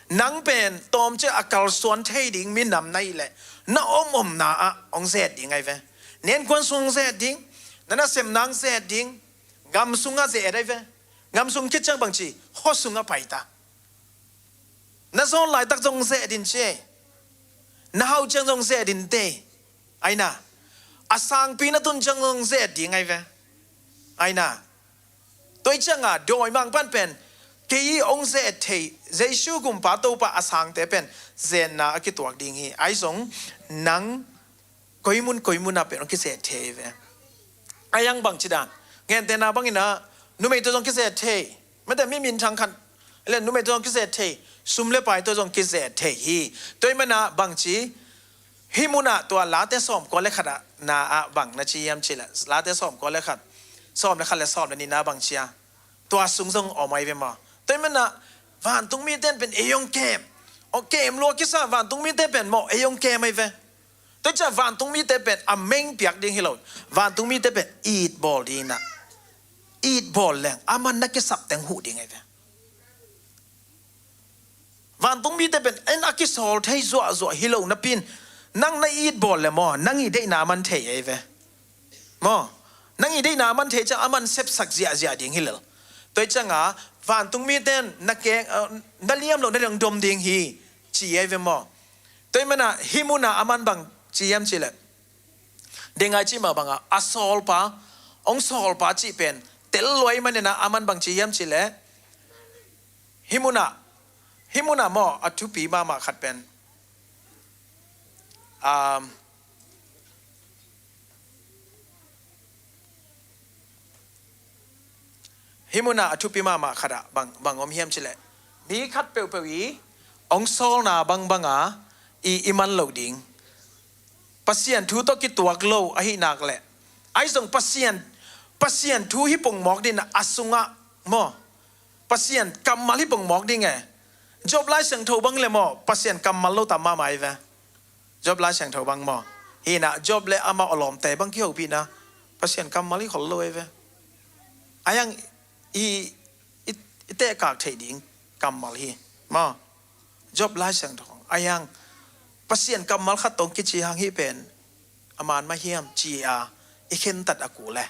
Nang pen tawmcik a kalsuan thei ding minam na hileh na om omna ah hong zet ding ahi ve. Nenkuan sung hong zet ding, na nasemna hong zet ding, gam sungah zet ahi ve. Gam sung khit ciang bangci, hua sungah paita. Na zawn laitak zong zet in ci e. Na hau ciang zong zet in te. Aina, a sangpi na tun ciang zong zet ding ahi ve. Aina, tua hi cianga dawimangpan pen kei hong zet thei, Jesu Kumpa Topa a sangte pen zenna a kituak ding hi. Ahi zong nang koimun koimun ah pen hong kizet thei ve. A yang bangci dan, gentehna bangin ah numei tawh zong kizet thei. Mete mi minthang khat le numei tawh zong kizet thei, sum le pai tawh zong kizet thei hi. Tua hi mana bangci, hih munah tua Late sawmkua le khat ah na ah bang na ci hiam cileh, Late sawmkua le khat, sawm le khat le sawm le nihna bangci a, tua sung zong om ahi ve maw. Tua hi mana vantung mite in pen ei hong kem, hong kem lua kisa vantung mite pen maw ei hong kem ahi ve. Tua hi ciah vantung mite pen a meng piak ding hi lo. Vantung mite pen it bawl ding inah, it bawl leng aman na kisap teng huh ding ahi ve. Vantung mite pen en a kisawl thei zuahzuah hi lo napi in, nang na it bawl le maw, nang i deihna aman thei ahi ve. Maw, nang i deihna aman thei ciang aman sepsak ziahziah ding hi lel. Tua hi cianga vantung mite in na keng, uh, na liam lo na dang dom ding hi ci ahi ve maw. Tua hi mana hih muna aman bang ci hiam cih leh, deng ngai cih mah banga a sawlpa, hong sawlpa cih pen tel luai manina aman bang ci hiam cih leh, hih muna, hih muna maw a thupi mahmah khat pen, um, hih muna a thupi mahmah khatah bang, bang om hiam cih leh, mi khat peuhpeuh i hong sawlna bangbanga i, i man loh ding. Pasian thu tawh kituak lo ahih nak leh, ahi zong Pasian, Pasian thu hi pongmawk ding a sungah maw, Pasian kammal hi pongmawk ding e. Job Lai Siangtho bang le maw, Pasian kammal lo tam mahmah ahi ve. Job Lai Siangtho bang maw, hi na, Job le ama a lawmte bang kihopihna Pasian kammal hi khol lo ahi ve. Ahi hang i, i, i tehkak theih ding kammal hi maw. Job Lai Siangtho ahi hang Pasian kammal khat tawh kici hang hih pen a man mah hiam ci-a i khentat a kul e.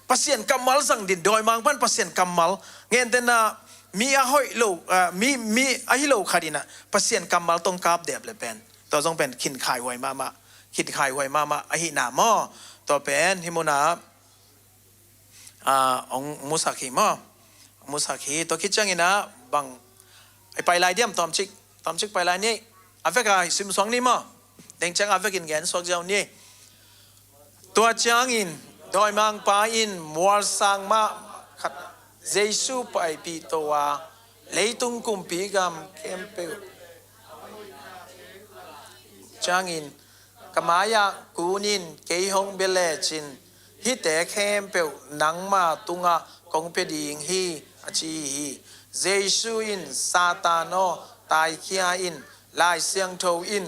Pasian kammal zang ding, dawimangpa'n Pasian kammal, gentehna mi a hoih lo, ah, mi, mi ahi lo khat in ah Pasian kammal tawh kap dep le pen, tua zong pen khinkhai huai mahmah, khinkhai huai mahmah ahihna maw. Tua pen hih muna ah, hong musak hi maw. Hong musak hi. Tua khit ciangin ah bang, i pai lai diam, tawmcik, tawmcik pai lai ni. A vek a simsuak ni maw. Deng ciang a vekin gen suak ziau ni. Tua ciangin dawimangpa in mualsang mah khat Jesu paipih to a, leitung kumpi gam khempeuh ciangin ka mai-ah kun in, kei hong bia lecin hihte khempeuh nangma tungah kong pia ding hi, a ci hi. Jesu in, Satan aw, taikhia in, Lai Siangtho in,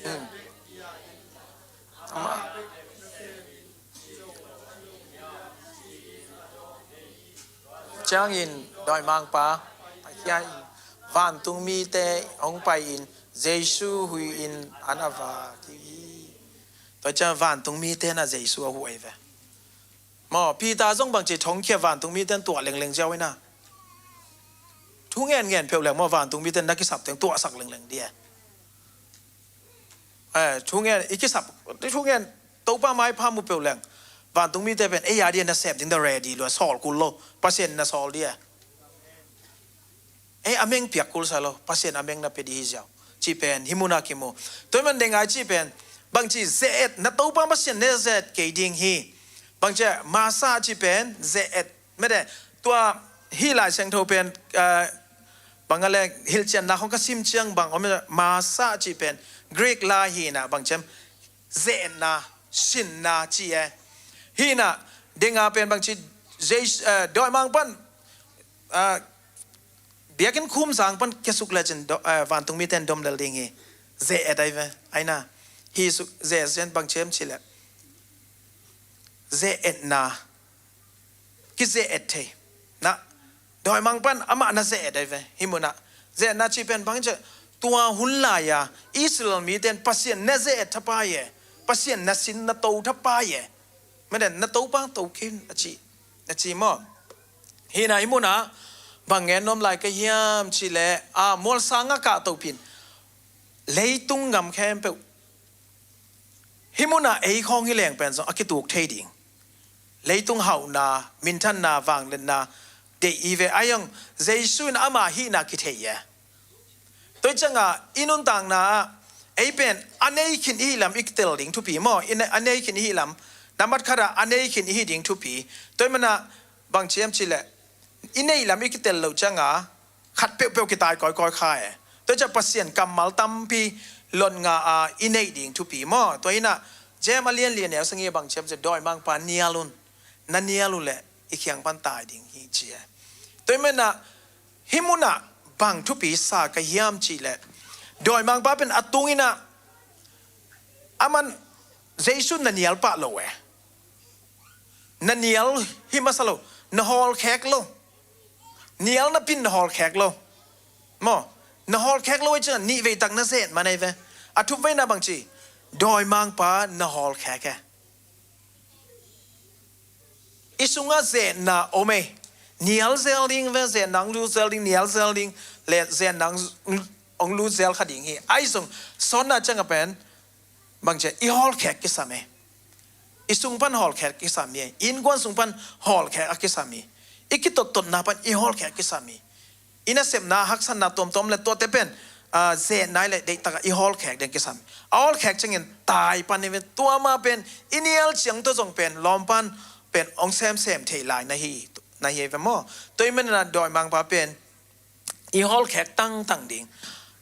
hmm. Amah ciangin dawimangpa a khia in, vantung mite hong pai in, Jesu hui in an a vak hi. Tua ciang vantung mite na Jesu a huh ahi ve. Maw, Peter zong bangci thongkhia, vantung mite in tuah lengleng ziau hi na. Thu ngen ngen peuh leng maw, vantung mite in na kisap teng tuahsak lengleng di e. Eh, thu ngen, i kisap, thu ngen, Topa maipha mu peuh leng, vantung mite pen ei a dia na sep ding da ready lua, sawl kul lo, Pasian na sawl dia. Ei a meng piak kul sa lo, Pasian a meng na pia di hi ziau. Ci pen hih muna kimu. Tua man deng ngai ci pen, bangci ze-et, na Topa Pasian ne ze-et kei ding hi. Bangci masa ci pen ze-et. Mede, tua hih Lai Siangtho pen, ah, bang a le hilhcianna khong ka sim ciang bang om, masa ci pen Greek la hi na, bang ciam, ze-etna, sinna ci e. Hi na, denga pen bangci, Jes-, eh, dawimangpa'n, ah, biakinn khumzang pan kiasuk lecin do-, eh, vantung mite in dom lel ding hi. Ze-et ahi ve, ahi na. Hi suk, ze-et bang ciam ci le, ze-etna, kize-et thei. Na, dawimangpa'n amah na ze-et ahi ve, hih muna. Ze-etna ci pen bang ci, tua hun lai-a Israel mite in Pasian na ze-et thapai e, Pasian na sin na to thapai e. Mede, na Topa to khin a ci, a ci maw. Hi na, hih muna bang gen nuam lai ka hiam ci le, a, mualsang a kahto pin, leitung gam khempeuh. Hih muna ei khawng hi leng pen zong a kituk thei ding. Leitung hauhna, minthanna, vangliatna deih i ve, ahi zong Jesu in ama hihna kithei e. Tua hi cianga i nuntakna ah ei pen a nei khin i hih lam i kitel ding thupi maw, i ne-, a nei khin i hih lam, nambat khatah a nei khin i hih ding thupi. Tua hi mana bang ciam ci le, i neih lam i kitel loh cianga khat peuhpeuh kitai kawikawi kha e. Tua ciah Pasian kammal tampi lotnga a i neih ding thupi maw. Tua hinah Jem a lianlian neu sangi bang ciam ciah dawimangpa nial un, na nial uh leh i khiang pan tai ding hi ci e. Tua hi manah hih munah bang thupi sa ka hiam cih leh dawimangpa pen a tunginah aman Jesu na nial pah lo e. Na nial hi masa lo, na hawlkhek lo. Nial napin na hawlkhek lo. Maw, na hawlkhek lo ahih ciangin nihvei tak na zet man ahi ve. A thupveina bang ci, dawimangpa na hawlkhek e. I sungah zetna om e. Nial zel ding ve, zetna hong lut zel ding, nial zel ding, le zetna hong, hong lut zel kha ding hi. Ahi zong, sawtna ciangah pen, bang ci a, i hawlkhek kisam e. I sung pan hawlkhek kisam hi e. Innkuan sung pan hawlkhek a kisam hi. I kitottotna pan i hawlkhek kisam hi. I nasepna, haksatna tuamtuam le tuate pen, ah, zetna le deihtak a i hawlkhek ding kisam. A hawlkhek ciangin tai pan hi ve, tua mah pen i nial ciang tawh zong pen lawmpan pen hong semsem thei lai na hi, na hi ve maw. Tua ahih manin ah dawimangpa pen i hawlkhek tangtang ding,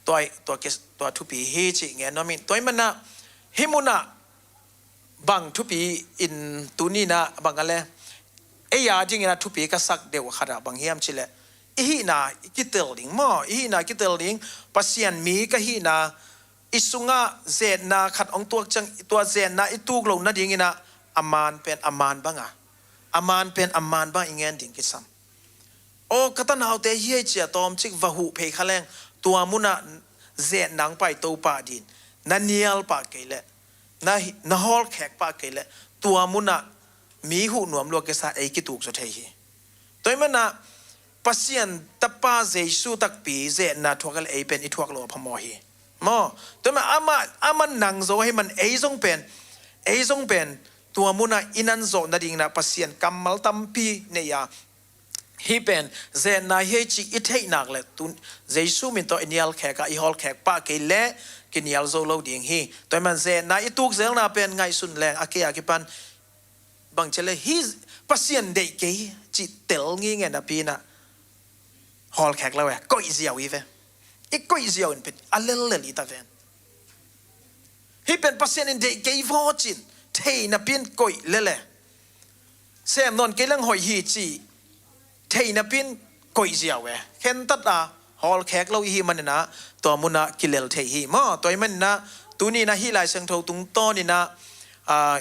tua, tua, tua thupi hi cih ngen nuam ing. Tua ahih manin ah hih munah bang thupi in tuni-in ah bang a le, ei a dingin ah thupi ka sak deuh khat ah bang hiam cih leh, i hihna i kitel ding maw, i hihna i kitel ding. Pasian mi ka hihna, i sungah zetna khat hong tuak ciang, tua zetna i tuk loh nadingin ah a man pen a man bang a, a man pen a man bang i ngen ding kisam. Aw, ka tanaute hi ei ci a tawmcik va huh phei kha leng, tua munah zetna hong paito pah ding. Na nial pah kei leh, na, na hawlkhek pah kei leh, tua munah mi huh nuam lua kisa ei kituk zaw thei hi. Tua ahih manin ah Pasian Tapa Jesu takpi zetna thuak a le ei pen i thuak loh a phamawh hi. Maw, tua ahih manin ah amah, amah nang zaw ahih manin ei zong pen, ei zong pen tua munah i nan zawh nadingin ah Pasian kammal tampi nei a, hih pen zetna hi ei cih i theih nak leh tun, Jesu min tawh i nialkhek a, i hawlkhek pah kei leh kinial zo lo ding hi. Tua ahih manin zetna i tuk zelna pen ngaihsun leng a kei a kipan bang ci leh hih Pasian deih kei cih tel ngingei napi-in ah hawlkhek lo e, koih ziau hi ve. I koih ziau in pen a lellel hi ta ven. Hih pen Pasian in deih kei vaw cin thei napi-in koih lel e. Sem nawn kei leng hoih hi ci thei napi-in koih ziau e. Khentat a hawlkhek lo i hih manin ah tua munah kilel thei hi maw. Tua ahih manin ah tuni-in ah hih Lai Siangtho tungtawnin ah, ah,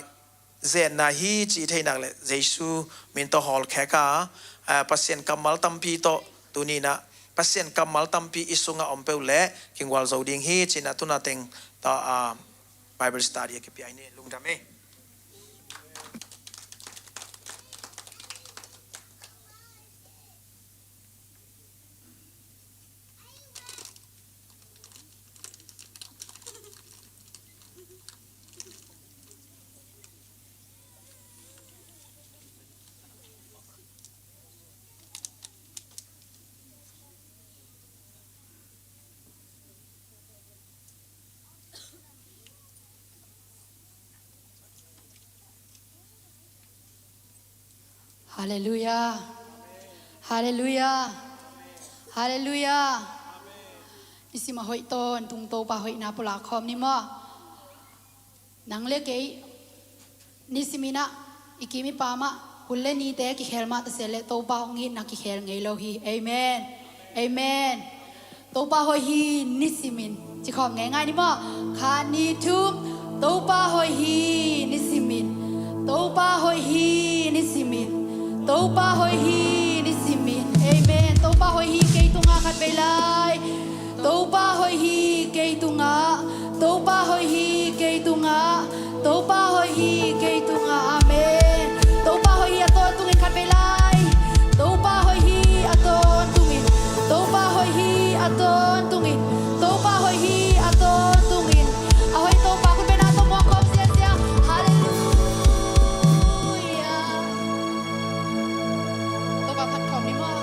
zetna hi cih i theih nak leh Jesu min tawh hawlkhek a, ah, Pasian kammal tampi tawh tuni-in ah Pasian kammal tampi i sungah om peuh leh kingual zo ding hi ci-in ah tuna teng tawh, ah, Bible study a kipia hi ni. Lungdam ei. Halleluiah. Halleluiah. Halleluiah. Nisim a hoih tawntung Topa hoihna pulak khawm ni maw. Nang le kei nisimin ah i kim i pam ah hun le nite kikhel mah ta se leh Topa hong itna kikhel ngei lo hi. Amen. Amen. Topa hoih hi nisimin. Ci khawm ngeingai ni maw. Khat, nih, thum. Topa hoih hi nisimin. Topa hoih hi nisimin. Topa hoih hi nisimin. Amen. Topa hoih hi kei tungah khat vei lai. Topa hoih hi kei tungah. Topa hoih hi kei tungah. Topa hoih hi kei tungah. Amen. Topa hoih hi a tawntungin khat vei lai. Topa hoih hi a tawntungin. Topa hoih hi a tawntungin. Topa hoih hi a tawntungin. A hoih Topa khut bengna tawh muak khawm ziahziah. Halleluiah. Topa phat khawm ni maw.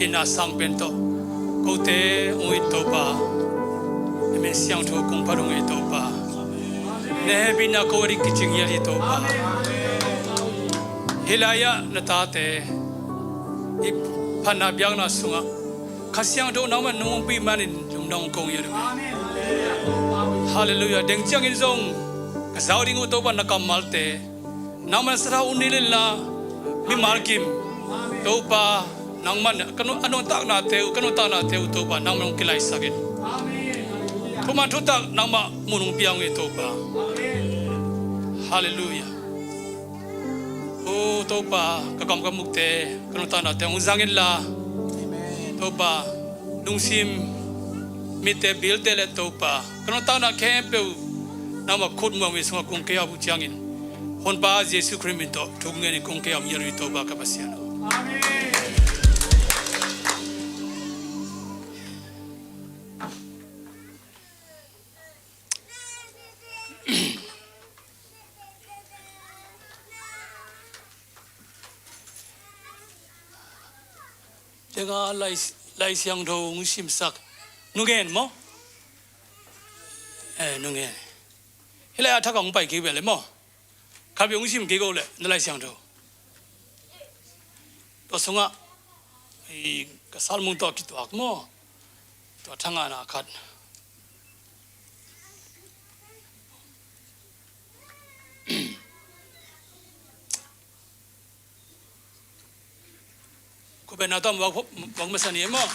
Ina sang pen tawh kote ung it Topa. Na min siangtho kong phat ung ei Topa. Na hehpihna ko a ding kicing hial hi Topa. Hih lai-ah na tate i phatna biakna sungah Kha Siangtho nangmah nong ompih manin lungdam kong hial ung ei. Halleluiah. Deng ciangin zong ka zau ding uh Topa na kammalte nangman sathau un ni lenla mimal kim Topa nangman ka nu-, a nuntaknate uh, ka nuntaknate uh Topa nangman hong kilaisak in. Thuman thutak nangmah mun hong pia ung ei Topa. Halleluiah. O Topa, ka kam ka mukte ka nuntaknate hong zang inla Topa, lungsim mitte bilte le Topa ka nuntakna khempeuh nangmah khut muang ve sungah kong kei a buh ciangin Honpa Jesu Khrih min tawh thu ngenin kong kei a om hial uh hi Topa ka Pasian aw. Tenga lai, Lai Siangtho hong simsak nungen maw? Eh, nungen. Hih lai a thak a hong pai kik ve le maw? Khat vei hong sim kik o le na Lai Siangtho. Tua sungah i ka salmung tawh kituak maw? Tua thangana khat. Ko pen na tawm vak, vak masa ni maw?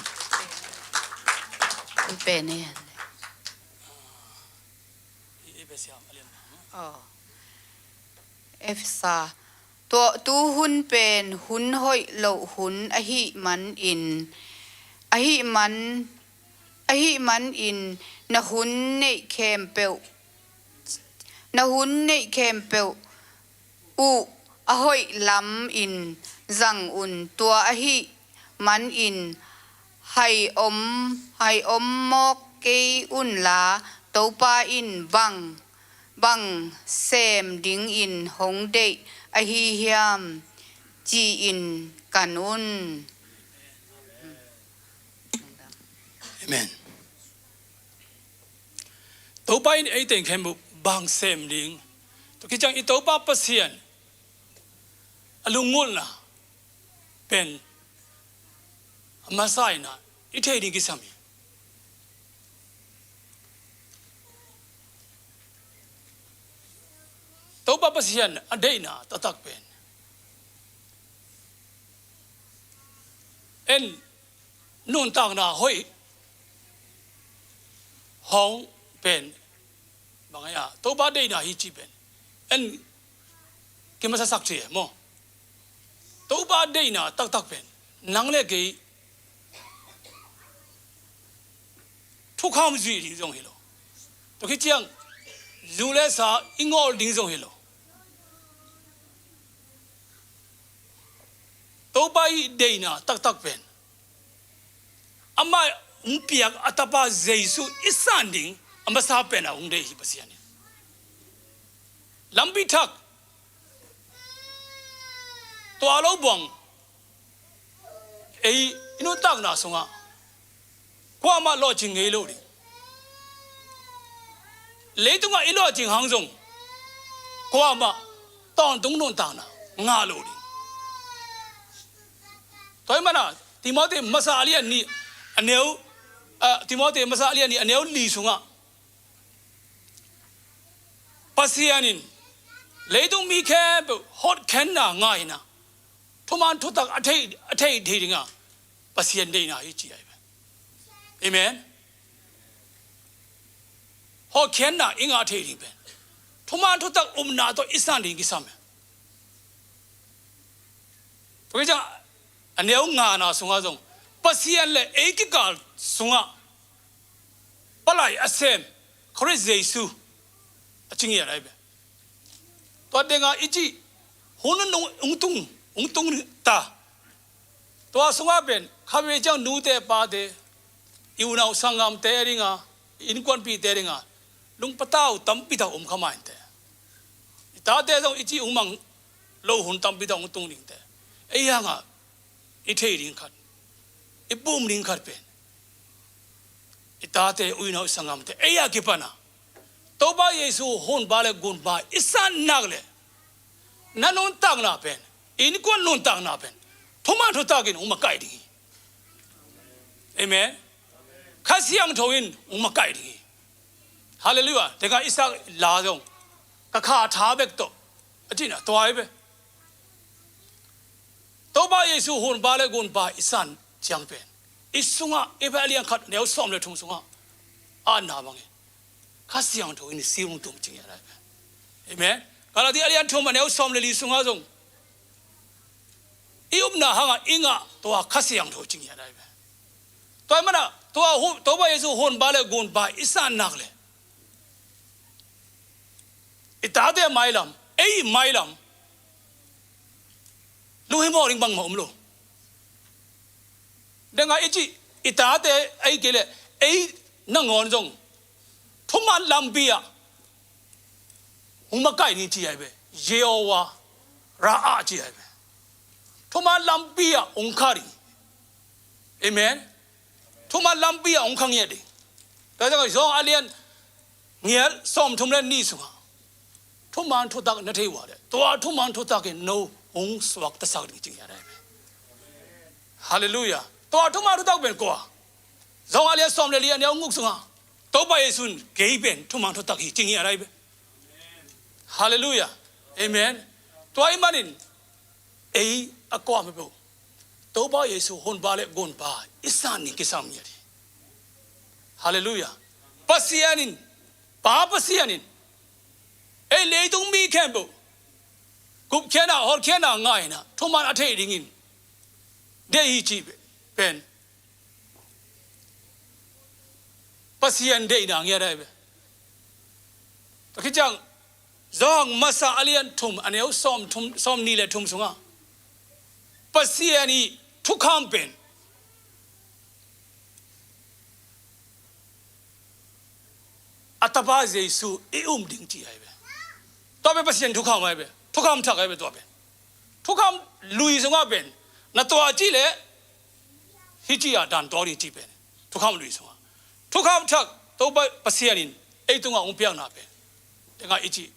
Ko pen ni. I, i pe siam a lian. Oh. Efesa. Tua tu hun pen hun hoih loh hun ahih manin, ahih man, ahih manin na hun neih khempeuh, na hun neih khempeuh uh a hoih lam in zang un. Tua ahih manin hai om, hai om mawk kei unla Topa in bang, bang sem dingin hong deih ahi hiam ci-in kan un. Amen. Topa in ei teng khempeuh bang sem ding. Tua khit ciang i Topa Pasian a lunggulhna pen a masa in ah i theih ding kisam hi. Topa Pasian a deihna taktak pen en nuntakna hoih hong pen bang a, Topa deihna hi cih pen en kimasasak thei e maw? Topa deihna taktak pen nang le kei thukham zuih ding zong hi lo. Tua khit ciang zu le sa i ngawl ding zong hi lo. Topa i deihna taktak pen amah hong piak a tapa Jesu i san ding a masa pen a hong deih hi Pasian in. Lampi thak tua lo buang ei i nuntakna sungah kuamah lawhcing ngei lo ding. Leitungah i lawhcing hang zong kuamah tawntung nuntakna ngah lo ding. Tua ahih manin Timothy masa a lian nih a neu, ah, Timothy masa a lian nih a neu li sungah Pasian in leitung mi khempeuh hotkhenna ngah in ah thuman thutak a thei, a thei thei dingah Pasian deihna hi ci ahi ve. Amen. Hotkhenna i ngah thei ding pen thuman thutak upna tawh i san ding kisam e. Tua hi ciang a neu ngana sungah zong Pasian le ei kikal sungah palai a sem Khrih Jesu a ci ngiat ahi ve. Tua dengah i cih hun ung, ung tung, ung tung ta. Tua sungah pen kha vei ciang nute pate i unau sanggamte a dinga, innkuanpihte a dinga lungpatau tampi tak om kha mah inteh. I tate zong i cih ung mang lo hun tampi tak ung tung dingte. Ei hangah i thei ding khat i pum ding khat pen, i tate, u-in-au, i sanggamte, ei a kipana Topa Jesu hunpa le gunpa i san nak le, na nuntakna pen, innkuan nuntakna pen thuman thutakin hong makaih ding hi. Amen. Kha Siangtho in hong makaih ding hi. Halleluiah. Teka Isak la zong ka kha tha bek tawh a cihna tua hi ve. Topa Jesu hunpa le gunpa i san ciang pen, i sungah, Efesa a lian khat neu sawm le thum sungah a na bangin Kha Siangtho in i si hong tum cing hi a dai pen. Amen. Galati a lian thum a neu sawm le li sungah zong i upna hangah i ngah tua Kha Siangtho cing hi a dai pen. Tua i mana tua hu-, Topa Jesu hunpa le gunpa i san nak le, i tate mailam, ei mailam lunghimawh ding bangmah om lo. Dengah i cih, i tate, ei kei le, ei nangawn zong thuman lampi ah hong makaih ni ci ai ve. Jehovah Raah ci ai ve. Thuman lampi ah hong kha ding. Amen. Thuman lampi ah hong kha ngiat ding. Tua zong a lian ngiat sawm thum le nih sungah thuman thutak na thei ua le, tua thuman thutak in no hong suaktasak ding cing hi a dai ve. Halleluiah. Tua thuman thutak pen kua? Zong a lian sawm le li a neu guk sungah Topa Jesu in kei pen thuman thutak hi cing hi a dai ve. Halleluiah. Amen. Tua i manin ei a kuamah peuh Topa Jesu hunpa le gunpa i san ding kisam ngiat hi. Halleluiah. Pasian in, Pa Pasian in ei leitung mi khempeuh gupkhiatna, hotkhiatna ngaina thuman a theih dingin deih hi cih pen Pasian deihna ngiat a hi ve. Tua khit ciang Johan masa a lian thum a neu sawm thum, sawm nih le thum sungah Pasian i thukham pen a Tapa Jesu i um ding ci a hi ve. Tua pen Pasian thukham a hi ve. Thukham thak a hi ve tua pen. Thukham lui sungah pen na tuah cih leh hih ci a dan tuak ding cih pen thukham lui sungah. Thukham thak Topa Pasian in ei tungah hong piakna pen, tengah i cih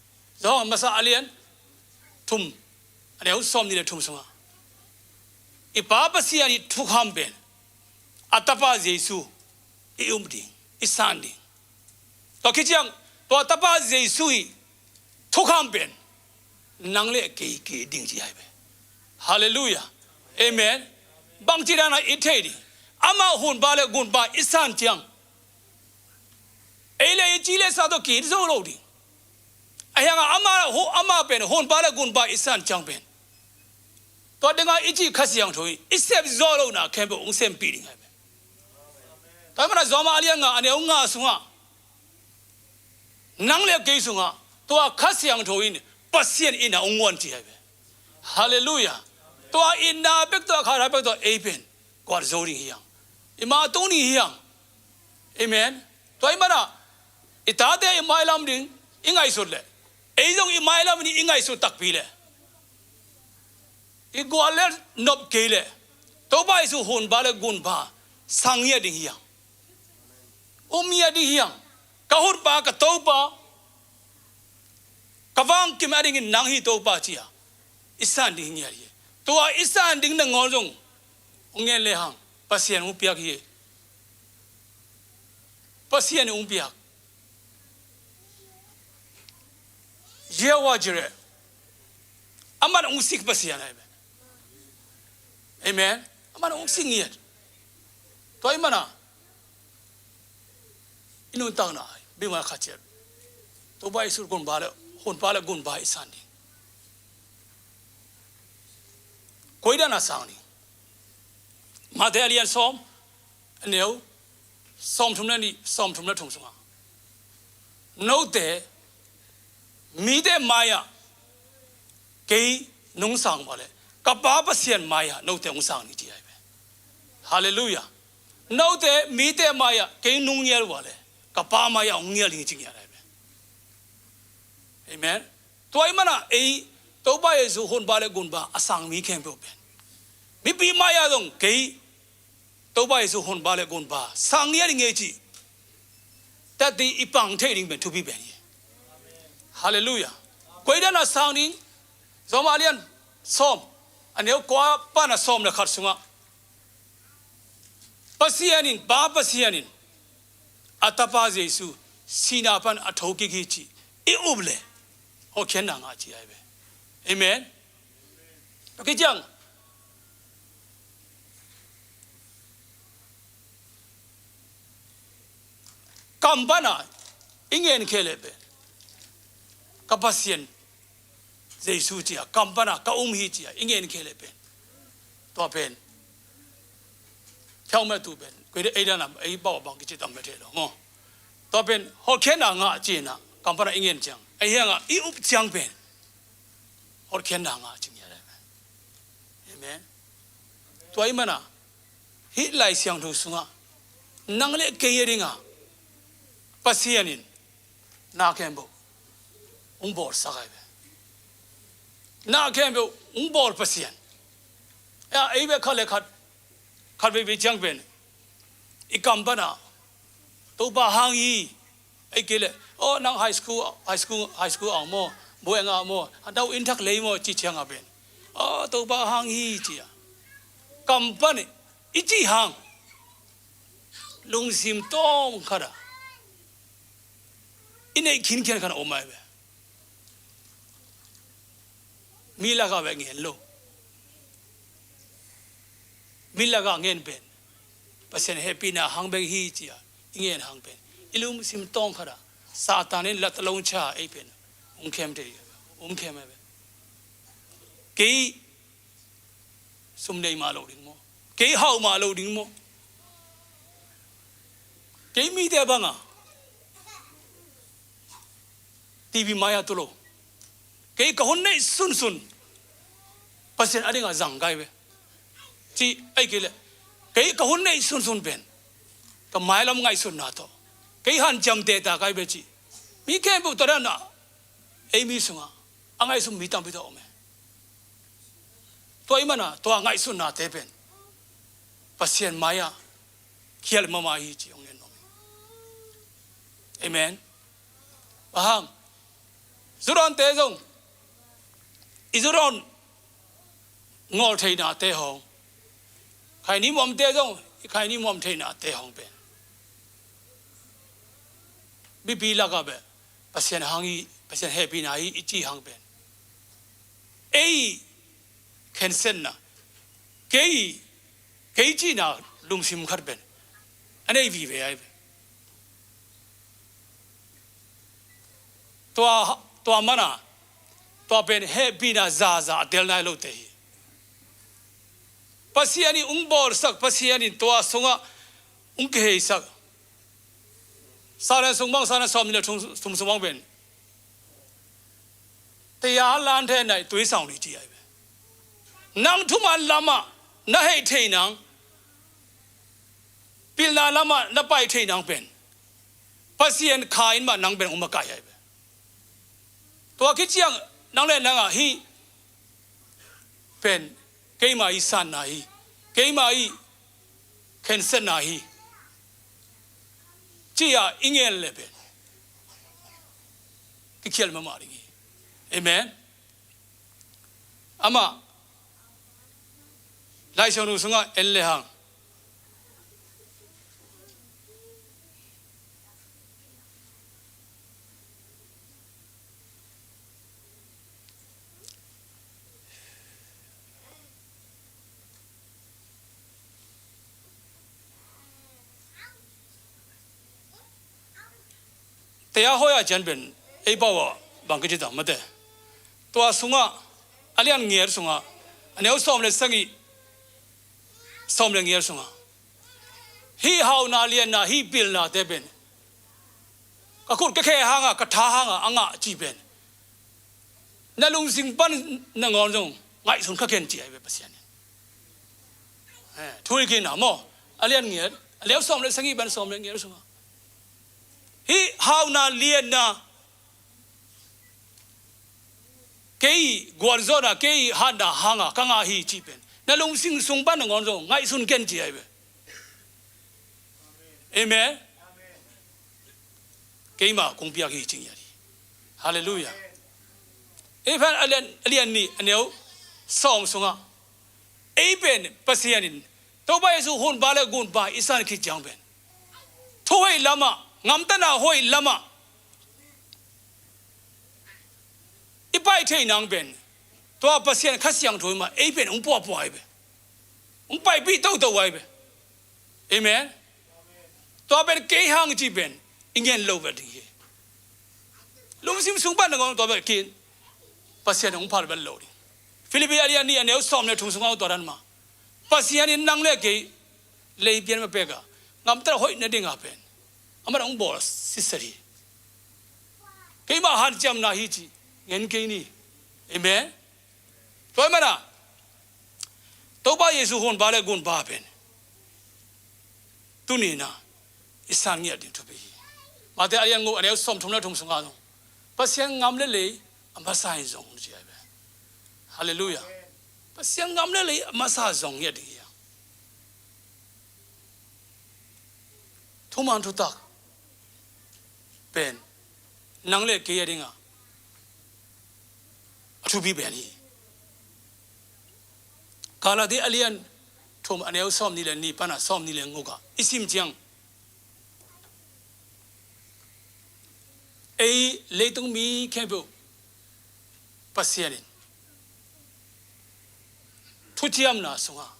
Johan masa a lian thum a neu sawm nih le thum sungah i Pa Pasian i thukham pen a Tapa Jesu i um ding, i san ding. Tua khit ciang tua Tapa Jesu i thukham pen nang le kei ki ding ci a hi ve. Halleluiah. Amen. Bangci dana i thei ding? Amah hunpa le gunpa i san ciang ei le i ci le sa tawh ki zo lo ding. A hiangah amah hu-, amah pen hunpa le gunpa i san ciang pen tua dengah i cih Kha Siangtho in i sep zawh lohna khempeuh hong sempih ding a hi ve. Tua i mana Rom a lian nga a neu nga sungah nang le kei sungah tua Kha Siangtho in Pasian itna hong guan ci a hi ve. Halleluiah. Tua itna bek tawh, kha bek tawh ei pen guat zo ding hi hang. I mah tung ding hi hang. Amen. Tua i mana i tate i mailam ding i ngaihsut leh, ei zong i mailam ding i ngaihsut takpi leh, i gual le nop kei leh Topa Jesu hunpa le gunpa sang ngiat ding hi hang. Um ngiat ding hi hang. Ka hutpa, ka Topa, ka vangkim a dingin nang hi Topa ci a i san ding hi ngiat hi. Tua i san ding nangawn zong hong ngen le hang Pasian hong piak hi. Pasian hong piak. Jehovah Jireh. Aman hong sik Pasian a hi ve. Amen. Aman hong sik ngiat. Tua i mana i nuntakna bima khat ciat Topa Jesu gunpa le, hunpa le gunpa i san ding. Koi dana sang ding? Mate a lian sawm a neu sawm thum le nih, sawm thum le thum sungah note mite mai-ah kei nong sang ua leh ka Pa Pasian mai-ah note hong sang ding ci a hi ve. Halleluiah. Note mite mai-ah kei nong ngial ua leh ka Pa mai-ah hong ngial ding ci ngiat a hi ve. Amen. Tua i mana ei Topa Jesu hunpa le gunpa a sang mi khempeuh pen mipi mai-ah zong kei Topa Jesu honpa le gunpa sang ngiat i ngei cih tati i pang thei ding pen thupi pen hi. Halleluiah. Koi dan a sang ding? Roma a lian sawm, a neu kua pan a sawm le khat sungah Pasian in, Pa Pasian in a Tapa Jesu sihna pan a thokik hi cih i up le hotkhiatna ngah ci ai ve. Amen. Tua kiciang kam pana i ngen khia le pen ka Pasian Jesu cia kam pana ka um hi cia i ngen khia le pen tua pen khiau me tu pen koi de ei dana ei bau bang kici tam me thei lo maw? Tua pen hotkhiatna ngah cina kam pana i ngen ciang ei hianga i up ciang pen hotkhiatna ngah ci ngia le. Amen. Tua i mana hih Lai Siangtho sungah nang le kei a dinga Pasian in na khempeuh hong bawlsak ai ve. Na khempeuh hong bawl Pasian. Ya, ei ve khat le khat, khat veivei ciang pen i kam pana Topa hang hi. Ei kei le, oh, nang high school, high school, high school ang maw, buai nga maw, a dau in thak lei maw ci cianga pen, oh, Topa hang hi cia kam pan i ci hang lungsim tawng khata i neih khinkhian khan a om ai ve. Mi lakah ve ngen lo. Mi lakah ngen pen Pasian hehpihna hang bek hi cia i ngen hang pen i lungsim tawng khata Satan in lat a longcha ei pen hong khem thei, hong khem ai ve. Kei sum nei mah lo ding maw? Kei hau mah lo ding maw? Kei mite banga T V mai-a tu lo. Kei ka hun neih sunsun Pasian a dingah zang kai ve ci ai kei le, kei ka hun neih sunsun pen ka mailam ngaihsutna tawh kei hanciam teta kai ve ci. Mi khempeuh tua dana ei mi sungah a ngaihsun mi tampi tawh om e. Tua i mana tua ngaihsutnate pen Pasian mai-ah khial mama hi ci hong ngen nuam hi. Amen. Bang hang? Zudawnte zong i zudawn ngawl theihnate hong, khaini muamte zong i khaini muam theihnate hong pen mipi lakah beh Pasian hang hi, Pasian hehpihna hi i ci hang pen ei khensetna, kei, kei cihna lungsim khat pen a nei vive ai ve. Tua, tua mana tua pen hehpihna zaza a tel nai lote hi. Pasian in hong bawlsak, Pasian in tua sungah hong kiheisak. Salen sung bang, Salen sawmnih le thum sung bang pen tei a lan thei nai tui sang li ci ai ve. Nang thuman lamah na hei thei nang, pilna lamah na pai thei nang pen Pasian kha in mah nang pen hong makai ai ve. Tua khit ciang nang le nangah hih pen keima i sanna hi, keima i khensetna hi, ci-a i ngen le pen kikhial mahmah ding hi. Amen. Amah Lai Siangtho sungah en le hang Tei a hoi a cian pen ei pau ah bang kici ta mate. Tua sungah a lian ngiat sungah a neu sawm le sagih, sawm le ngiat sungah hih hauna lianna, hih pilnate pen ka khut ka khe hanga, ka tha hanga a ngah ci pen na lungsim pan nangawn zong ngaihsun kha ken ci ai ve Pasian in. Eh, thu i kina maw, a lian ngiat, a lian sawm le sagih pan sawm le ngiat sungah hih hauna lianna, kei gualzawhna, kei hatna hanga ka ngah hi ci pen na lungsim sung pan nangawn zong ngaihsun ken ci ai ve. Amen. Keimah kong piak hi ci ngiat hi. Halleluiah. Efesa a lian, a lian nih a neu sawm sungah ei pen Pasian in Topa Jesu hunpa le gunpa i san khit ciang pen thu hoih lamah, ngamtatna hoih lamah i pai thei nang pen tua Pasian Kha Siangtho mah ei pen hong puahpuah ahi ve. Hong paipih toto ahi ve. Amen. Tua pen kei hang ci pen i ngen lo vet ding hi. Lungsim sung pan nangawn tua pen kin Pasian hong phal vet lo ding. Philippi a lian nih a neu sawm le thum sungah tua dan mah Pasian in nang le kei lei pian ma pek a ngamtat hoih nading a pen amah hong bawl sitset hi. Keimah hanciamna hi ci ngen kei ni. Amen. Tua ahih manin Topa Jesu hunpa le gunpa pen tuni-in i san ngiat ding thupi hi. Mate a lian guk a neu sawm thum le thum sungah zong Pasian ngam le lei a masa in zong ci ahi ve. Halleluiah. Pasian ngam le lei a masa zong ngiat ding hi a. Thuman thutak pen nang le kei a dingah a thupi pen hi. Galati a lian thum a neu sawm nih le nih pana sawm nih le guk ah i sim ciang ei leitung mi khempeuh Pasian in thuciamna sungah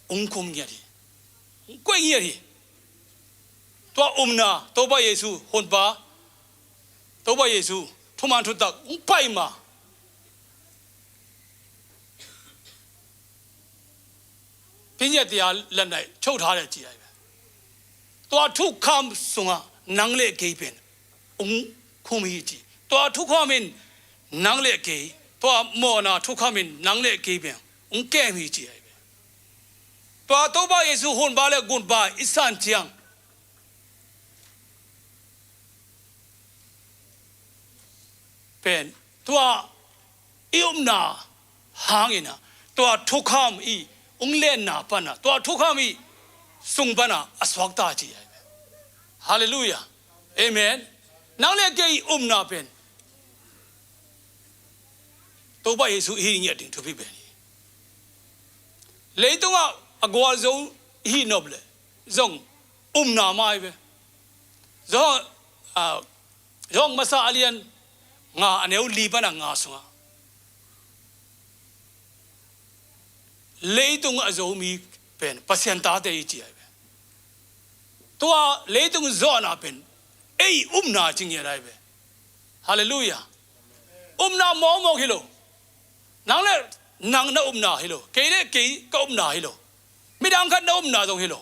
hong khum ngiat hi. Hong koih ngiat hi. Tua upna Topa Jesu hunpa, Topa Jesu thuman thutak hong pai ma. Pinya tia lanai cho tha le ci ai ve. Tua thukham sungah nang le kei pen hong khum hi ci. Tua thukham in nang le kei, tua mawhna thukham in nang le kei pen hong kem hi ci ai ve. Tua Topa Jesu hunpa le gunpa i san ciang pen tua i upna hangin ah tua thukham i hong lenna pana tua thukham i sung pana a suakta ci ai ve. Halleluiah. Amen. Nang le kei i upna pen Topa Jesu i hih ngiat ding thupi pen hi. Leitungah a gualzo i hih nop le zong upna mai ve. Zong, ah, Zong masa a lian nga a neu li pana nga sungah leitung a Zomi pen Pasian tate i ci ai ve. Tua leitung zawhna pen ei upna ci ngiat ai ve. Halleluiah. Upna mawkmawk hi lo. Nang le nang na upna hi lo. Kei le kei ka upna hi lo. Midang khat na upna zong hi lo.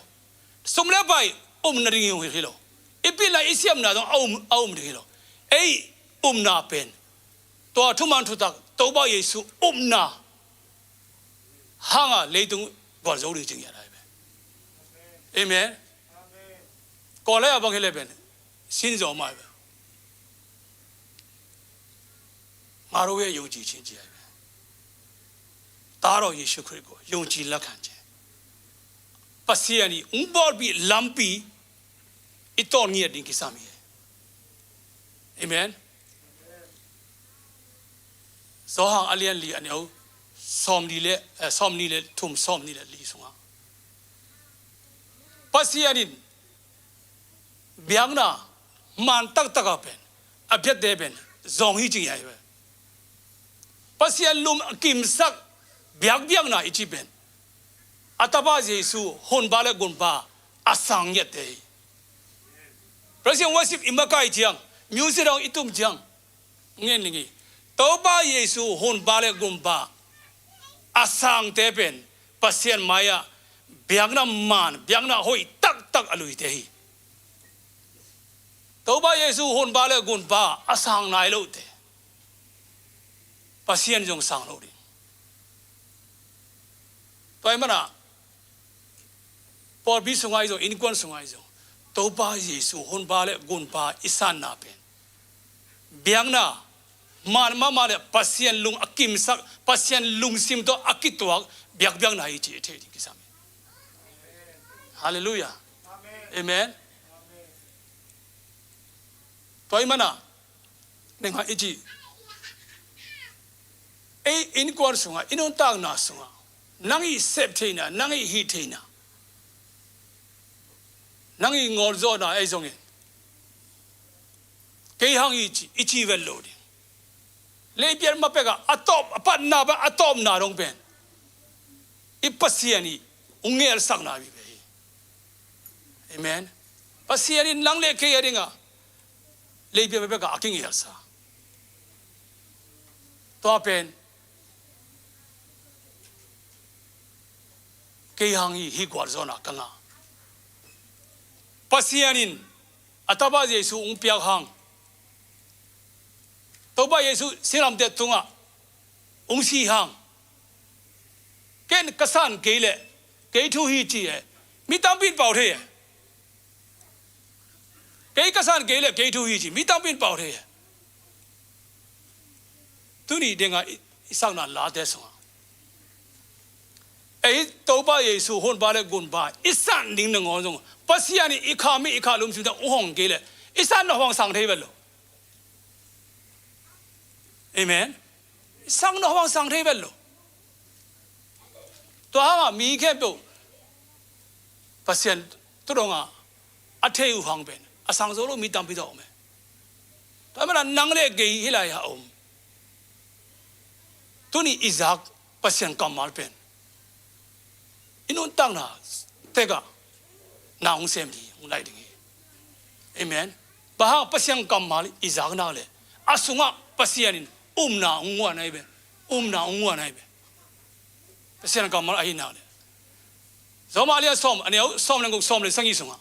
Sum le pai upna ding hi lo. I pilna i siamna zong a um, a um ding hi lo. Ei upna pen tua thuman thutak Topa Jesu upna hanga leitung gualzo ding ci ngiat ai ve. Amen. Kawlai a bang hi le pen sin zaw mai ve. ငါတို့ရဲ့ယုံကြည်ခြင်း ci ai ve. သားတော်ယေရှုခရစ်ကို ယုံကြည်လက်ခံခြင်း. Pasian i hong bawlpih lampi i tawn ngiat ding kisam hi. Amen. Zawhang a lian li a neu sawm li le, eh, sawm ni le thum, sawm ni le li sungah Pasian in biakna man taktak a pen a biate pen zawng hi ci ngiat ai ve. Pasian lum a kimsak biakbiakna i ci pen a tapa Jesu hunpa le gunpa a sang ngiatte hi. Praise and worship i makai ciang, music dong i tum ciang ngen ning hi. Topa Jesu hunpa le gunpa a sangte pen Pasian mai-ah biakna man, biakna hoih taktak a luite hi. Topa Jesu hunpa le gunpa a sang nai lote Pasian zong sang lo ding. Tua ahih manin pawlpi sungah i zong, innkuan sungah i zong, Topa Jesu hunpa le gunpa i sanna pen biakna man mahmah le Pasian lung a kimsak, Pasian lungsim tawh a kituak biakbiakna hi ci i thei ding kisam hi. Halleluiah. Amen. Tua ahih manin, nengah i cih, ei innkuan sungah, i nuntakna sungah, nang i sep theihna, nang i hih theihna, nang i ngawlzawhna ei zongin, kei hang hi ci, i ci vet lo ding. Leipian ma pekah a tawp, a patna bang a tawpna dong pen i Pasian i hong ngeelsakna vive hi. Amen. Pasian in nang le kei a dingah leipian ma pekah a kingelsa. Tua pen kei hang hi, hih gualzawhna ka ngah. Pasian in a Tapa Jesu hong piak hang, Topa Jesu singlamteh tungah hong si hang, ken ka san kei leh kei thu hi ci e, mi tampi in pau thei e. Kei ka san kei leh kei thu hi ci, mi tampi in pau thei e. Tuni dingah i, i sakna late sungah, ei Topa Jesu Honpa le Gunpa i san ding nangawn zong Pasian in i kha mi, i kha lum simta uh hong kei leh i san na huang sang thei vet lo. Amen. I san na huang sang thei vet lo. Tua hangah mi khempeuh Pasian tu dongah a thei uh hang pen a sang zo lo mi tampi tawh om e. Tua ahih manin nang le kei hih lai-ah om. Tuni i zak Pasian kammal pen i nuntakna tekah na hong sem ding, hong laih ding hi. Amen. Bang hang? Pasian kammal i zak nak leh a sungah Pasian in upna hong guan ahi ve. Upna hong guan ahi ve. Pasian kammal ahih nak leh Rom a lian sawm, a neu sawm le guk, sawm le sagih sungah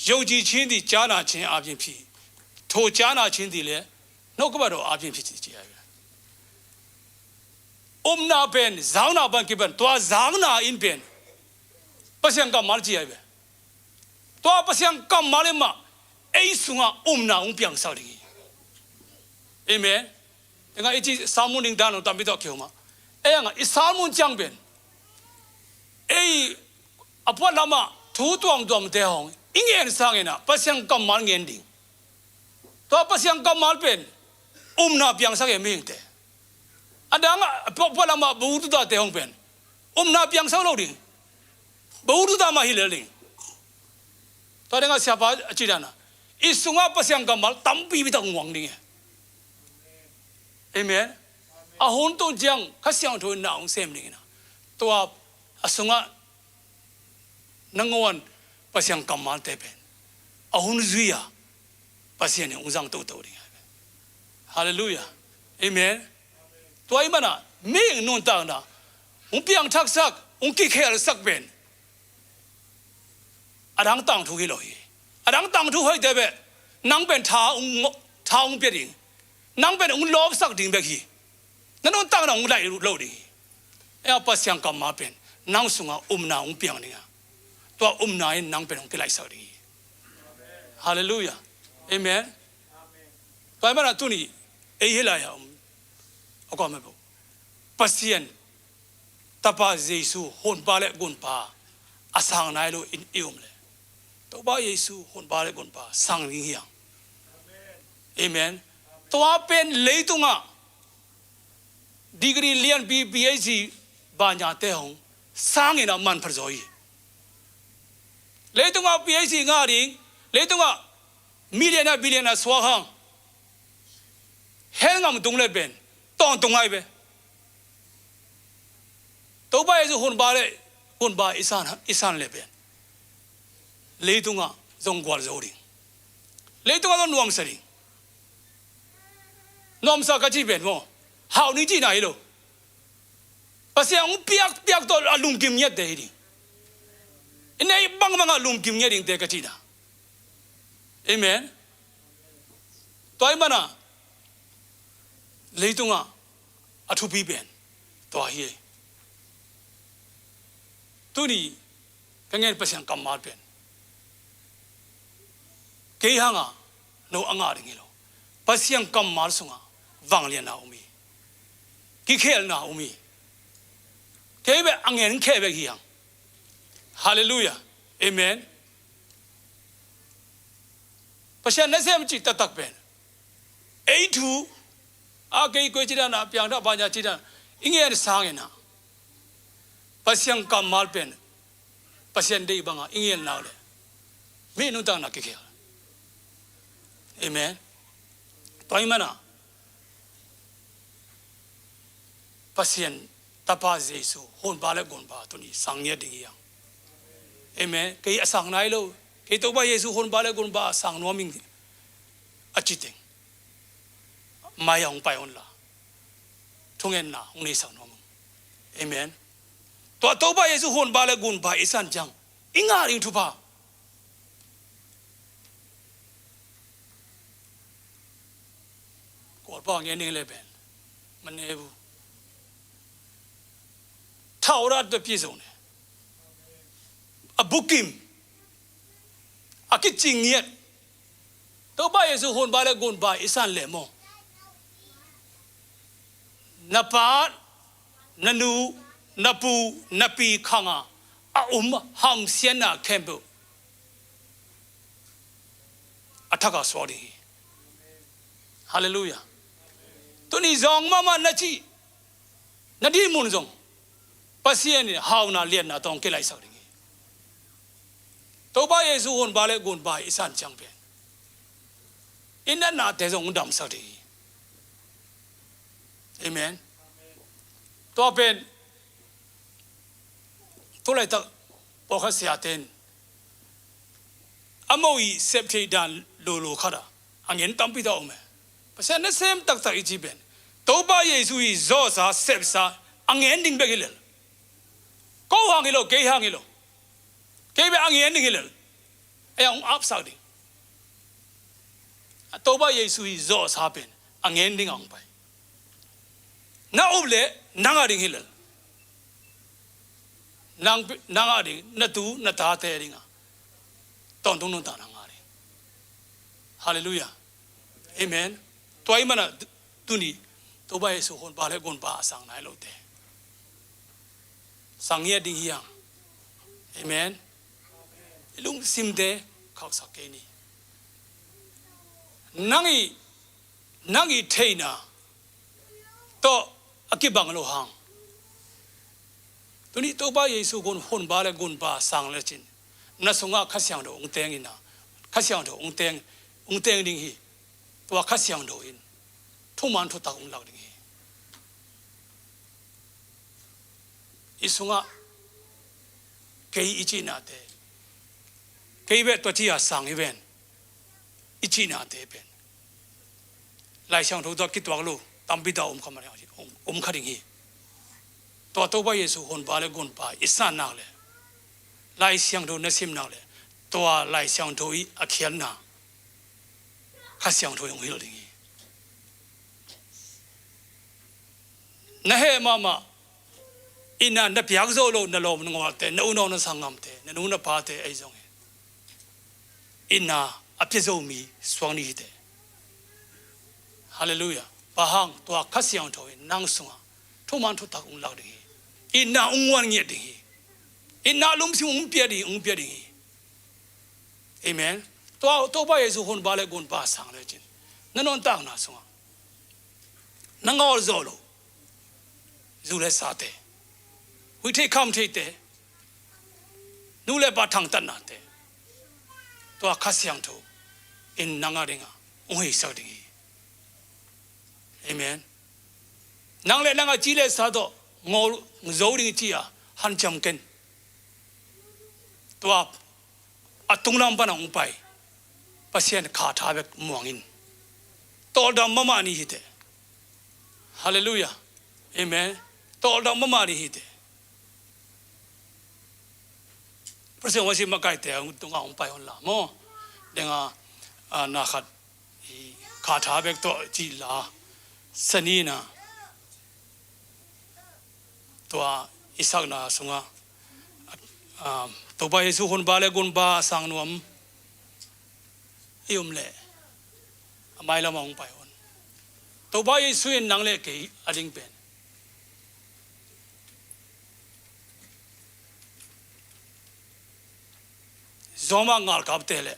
ယုံကြည်ခြင်းသည် ကြားနာခြင်းအားဖြင့်ဖြစ်၊ ထိုကြားနာခြင်းသည်လည်း နှုတ်ကပတ်တော်အားဖြင့်ဖြစ်သည် ကြည်ရပဲ။ Upna pen zakna bang kipan, tua zakna in pen Pasian kammal ci ahi ve. Tua Pasian kammal in mah ei sungah upna hong piangsak ding hi. Amen. Tengah i ci salmun ding dan hong tampi tawh kihong mah. Ei hangah i salmun ciang pen ei a puatlamah thu tuamtuamte hong i ngen sanginah Pasian kammal ngen ding. Tua Pasian kammal pen upna piangsak e mihingte. A dangah a puatlamah bu tutate hong pen upna piangsak lo ding. Bu tuta mah hi lel ding. Tua dingah siapa a ci danah i sungah Pasian kammal tampi bitak nguang ding e. Amen. A hun tung ciang Kha Siangtho in na hong sem ding inah tua a sungah nangawn Pasian kammalte pen a hun zui-a Pasian in hong zang toto ding ahi ve. Halleluiah. Amen. Tua ahih manin mihing nuntakna hong piangthaksak, hong kikhelsak pen a dang tangthu hi lo hi. A dang tangthu hoihte beh nang pen tha hong, tha hong pia ding, nang pen hong lawpsak ding bek hi. Na nuntakna hong laih lo ding hi. Ei a Pasian kammal pen nang sungah upna hong piang ding a, tua upna in nang pen hong kilaihsak ding hi. Halleluiah. Amen. Tua ahih manin tuni ei hih lai-ah om a kawm a bo Pasian Tapa Jesu Honpa le Gunpa a sang nai lo in i om le Topa Jesu Honpa le Gunpa sang ding hi hang. Amen. Tua pen leitungah degree lianpi, PhD, banyate hong sangin a manpha zaw hi. Leitungah PhD ngah ding, leitungah million a billion a suak hang hell ngam tung le pen tawntung ahi ve. Topa Jesu Honpa le Gunpa i san, i san le pen leitungah zong gualzo ding, leitungah zong nuamsa ding. Nuamsa ka cih pen maw, hau ni cihna hi lo. Pasian hong piak piak tawh a lungkim ngiatte hi ding. I neih bangbangah lungkim ngiat dingte ka cihna. Amen. Tua ahih manin leitungah a thupi pen tua hi. Tuni ka ngen Pasian kammal pen kei hangah no a ngah ding hi lo. Pasian kammal sungah vanglianna om hi. Kikhelna om hi. Kei beh a ngen khe bek hi hang. Halleluiah. Amen. Pasian nasem cih taktak pen ei thu a kei koi ci dan a piangthak banya ci dan i ngen sangin a Pasian kammal pen Pasian deih banga i ngen nak le mi nuntakna kikhel. Amen. Tua i mana Pasian Tapa Jesu honpa le gunpa tuni sang ngiat ding hi hang. Amen. Kei a sang nai lo, kei Topa Jesu honpa le gunpa a sang nuam ing a ci teng mai a hong pai un la thungetna hong neisak nuam ung. Amen. Tua Topa Jesu honpa le gunpa i san ciang i ngah ding thupha Kawlpau a ngen ding le pen manebu thaurat pe pi zong ne a bukim a kicing ngiat Topa Jesu honpa le gunpa i san le maw? Na pa, na nu, na pu, na pi khanga a um hamsiatna khempeuh a thaka suak ding hi. Halleluiah. Tuni zawng mahmah na cih na dih mun zong Pasian in hauna liatna tawng kilaihsak ding hi. Topa Jesu honpa le gunpa i san ciang pen i natnate zong damsak ding hi. Amen. Tua pen tulaitak pawlkhat siaten a mo i sep theih dan lolo khat a a ngen tampi ta om e. Pasian nasem taktak i ci pen Topa Jesu i zawhsa sepsa a ngen ding bek hi lel. Ko hang hi lo, kei hang hi lo, kei beh a ngen ding hi lel. Ei a hong apsak ding a Topa Jesu i zawhsa pen a ngen ding a hong pai. Na up le nang a ding hi lel. Nang, nang a ding, na tu na tate dinga tawntung nuntak nang a ding. Halleluiah. Amen. Tua i mana tuni Topa Jesu honpa le gunpa a sang nai lote sang ngiat ding hi hang. Amen. I lungsimte khaksak kei ni. Nang i nang i theihna tawh a kibang lo hang. Tuni Topa Jesu gun honpa le gunpa sang le cin na sungah Kha Siangtho hong teng ina Kha Siangtho hong teng, hong teng ding hi. Tua Kha Siangtho in thuman thutak hong lak ding hi. I sungah kei i cihnate kei beh tua ci a sang hi ven i cihnate pen Lai Siangtho tawh kituak lo tampi ta om kha mah om kha ding hi. Tua Topa Jesu honpa le gunpa i san nak le Lai Siangtho na sim nak le tua Lai Siangtho i a khiatna Kha Siangtho i hong hilh ding hi. Na heh mahmah ina na piak zo lo na lawm na ngawlte na unau na sanggamte na nu na pate ei zong hi. Ina a pia zo mi suang ni hite. Halleluiah. Bang hang tua Kha Siangtho in nang sungah thuman thutak ung lak ding hi. Ina ung nguan ngiat ding hi. Ina lumsim ung pia ding, ung pia ding hi. Amen. Tua Topa Jesu honpa le gunpa sang le cin na nuntakna sungah na ngawl zawh lo zu le sate, huih theih kham theihte, nu le pa thangtatnate tua Kha Siangtho in nang a dinga ung heisak ding hi. Amen. Nang le nang a ci le sa tawh ngawl zo ding ci a hanciam ken. Tua a tunglam pana hong pai Pasian kha tha bek muangin tawldam mahmah ni hite. Halleluiah. Amen. Tawldam mahmah ni hite. President worship makaite hong tunga hong pai hon la maw. Denga na khat i kha tha bek tawh cih la sanina tua i sakna sungah Topa Jesu honpa le gunpa a sang nuam i um leh a mailam a hong pai un. Topa Jesu in nang le kei a ding pen Roma galkapte le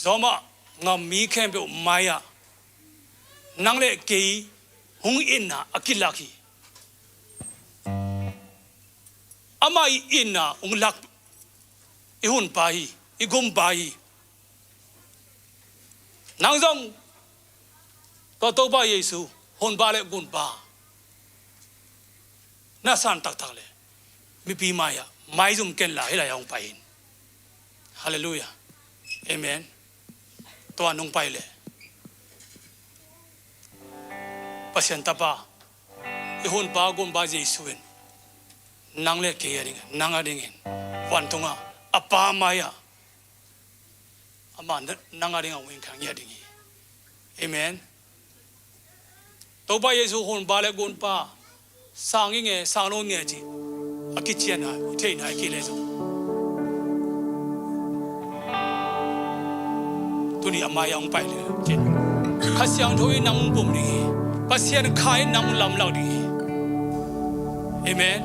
Roma gam mi khempeuh mai-ah nang le kei hong itna a kilak hi. Amah i itna hong lak i Honpa hi, i Gumpa hi. Nang zong tua Topa Jesu Honpa le Gumpa na san taktak le mipi mai-ah maizum ken la hih lai-ah hong pai in. Halleluiah. Amen. Tua nong pai le Pasian Tapa, i Honpa Gumpa Jesu in nang le kei a ding, nang a dingin vantungah a Pa mai-ah amah nang a dingah hong in khang hi a ding hi. Amen. Topa Jesu Honpa le Gumpa sang i nge, sang lo nge cih a kician a i theihna i kile zong tuni a mai-ah hong pai le cin Kha Siangtho in nang hong pum ding hi. Pasian Kha in nang hong lamlak ding hi. Amen.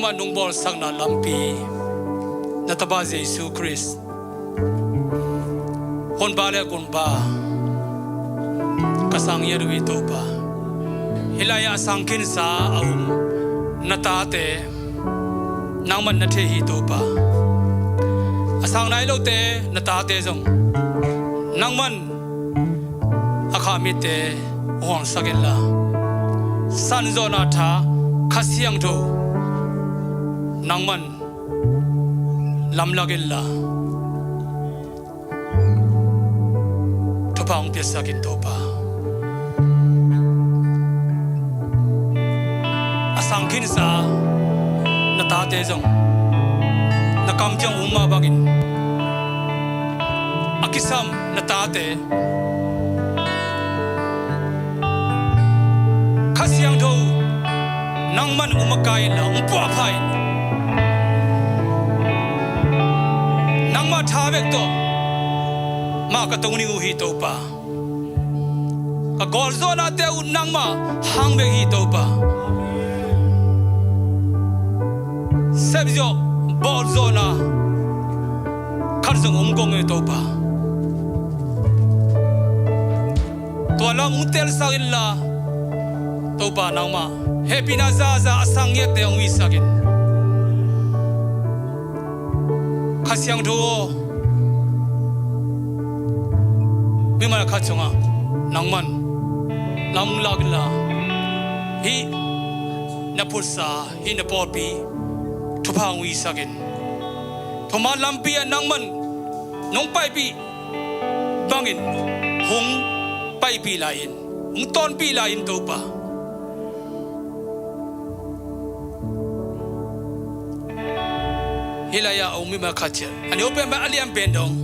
Pa, nong bawlsakna lampi na Tapa Jesu Khrist, Honpa le Gunpa ka sang ngiat uh hi, Topa. Hih lai-ah a sang khinsa a um na tate nangman na thei hi, Topa. A sang nai lote na tate zong nangman a kha mitte huangsak inla, sanzawhna tha, Kha Siangtho nangman lamlak inla, thupha hong piasak in, Topa. A sang khinsa na tate zong na kam kiang um mah bangin, a kisam na tate Kha Siangtho nangman um a kai inla, um puahpha in, nangmah tha bek tawh mah ka tungning uh hi, Topa. Ka gawlzawhnate uh nangmah hang bek hi, Topa. Sepzawh bawlzawhna khat zong um kong e, Topa. Tua lam hong telsak inla, Topa, nangmah hehpihna zaza a sang ngiatte hong hisak in. Kha Siangtho aw, mimal khat sungah nangman lamlak inla, hih na phutsa, hih na pawlpi thupha hong hisak in. Thuman lampi ah nangman nong paipih bangin hong paipih lai in, hong tawnpih lai in, Topa. Hih lai-ah a um mimal khat ciat, a neu pen bang, a lian pen dong,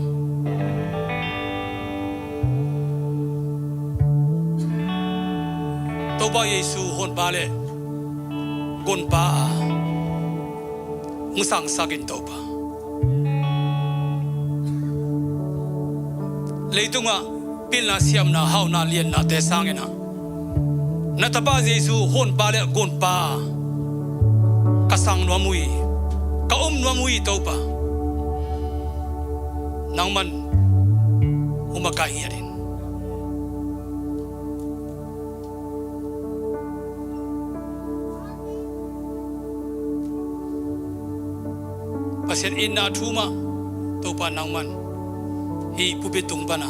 Topa Jesu Honpa le Gunpa a hong sangsak in, Topa. Leitungah pilna, siamna, hauhna, liannate sangin ah na Tapa Jesu Honpa le Gunpa ka sang nuam uh hi, ka um nuam uh hi, Topa. Nangman um a kai ngiat in. Pasian itna thu mah, Topa, nangman hih pulpit tung pana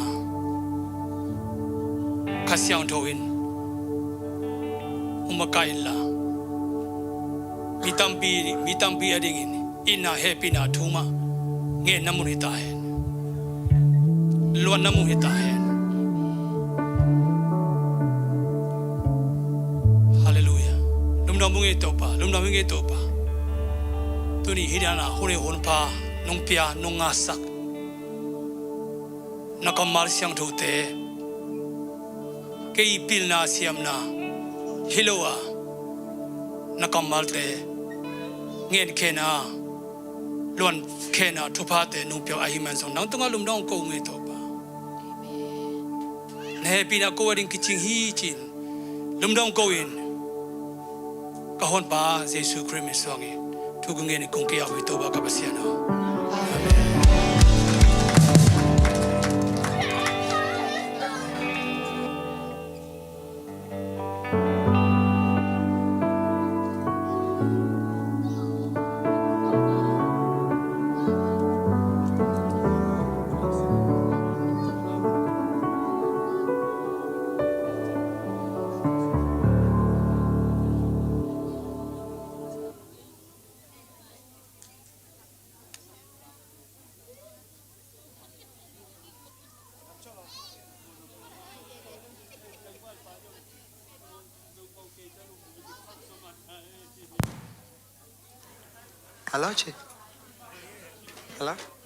Kha Siangtho in um a kai inla, mi tampi, mi tampi adingin itna, hehpihna thu mah ngenna mun hi ta hen. Luanna mun hi ta hen. Halleluiah. Lungdam ung ei Topa, lungdam ung ei Topa. Tuni hih dan a hun ei hun pha nong pia, nong ngahsak na kammal siangthote, kei pilna siamna hi lo a, na kammalte ngen khen a, luan khen a, thuphate nong piak ahih man zong nang tungah lungdam ko ung ei Topa. Na hehpihna ko ading kicing hi ci-in lungdam ko-in, ka Honpa Jesu Khrist min suangin thu kong ngen, kong kiau hi Topa ka Pasian aw. Amen. Hello, Chief. Hello.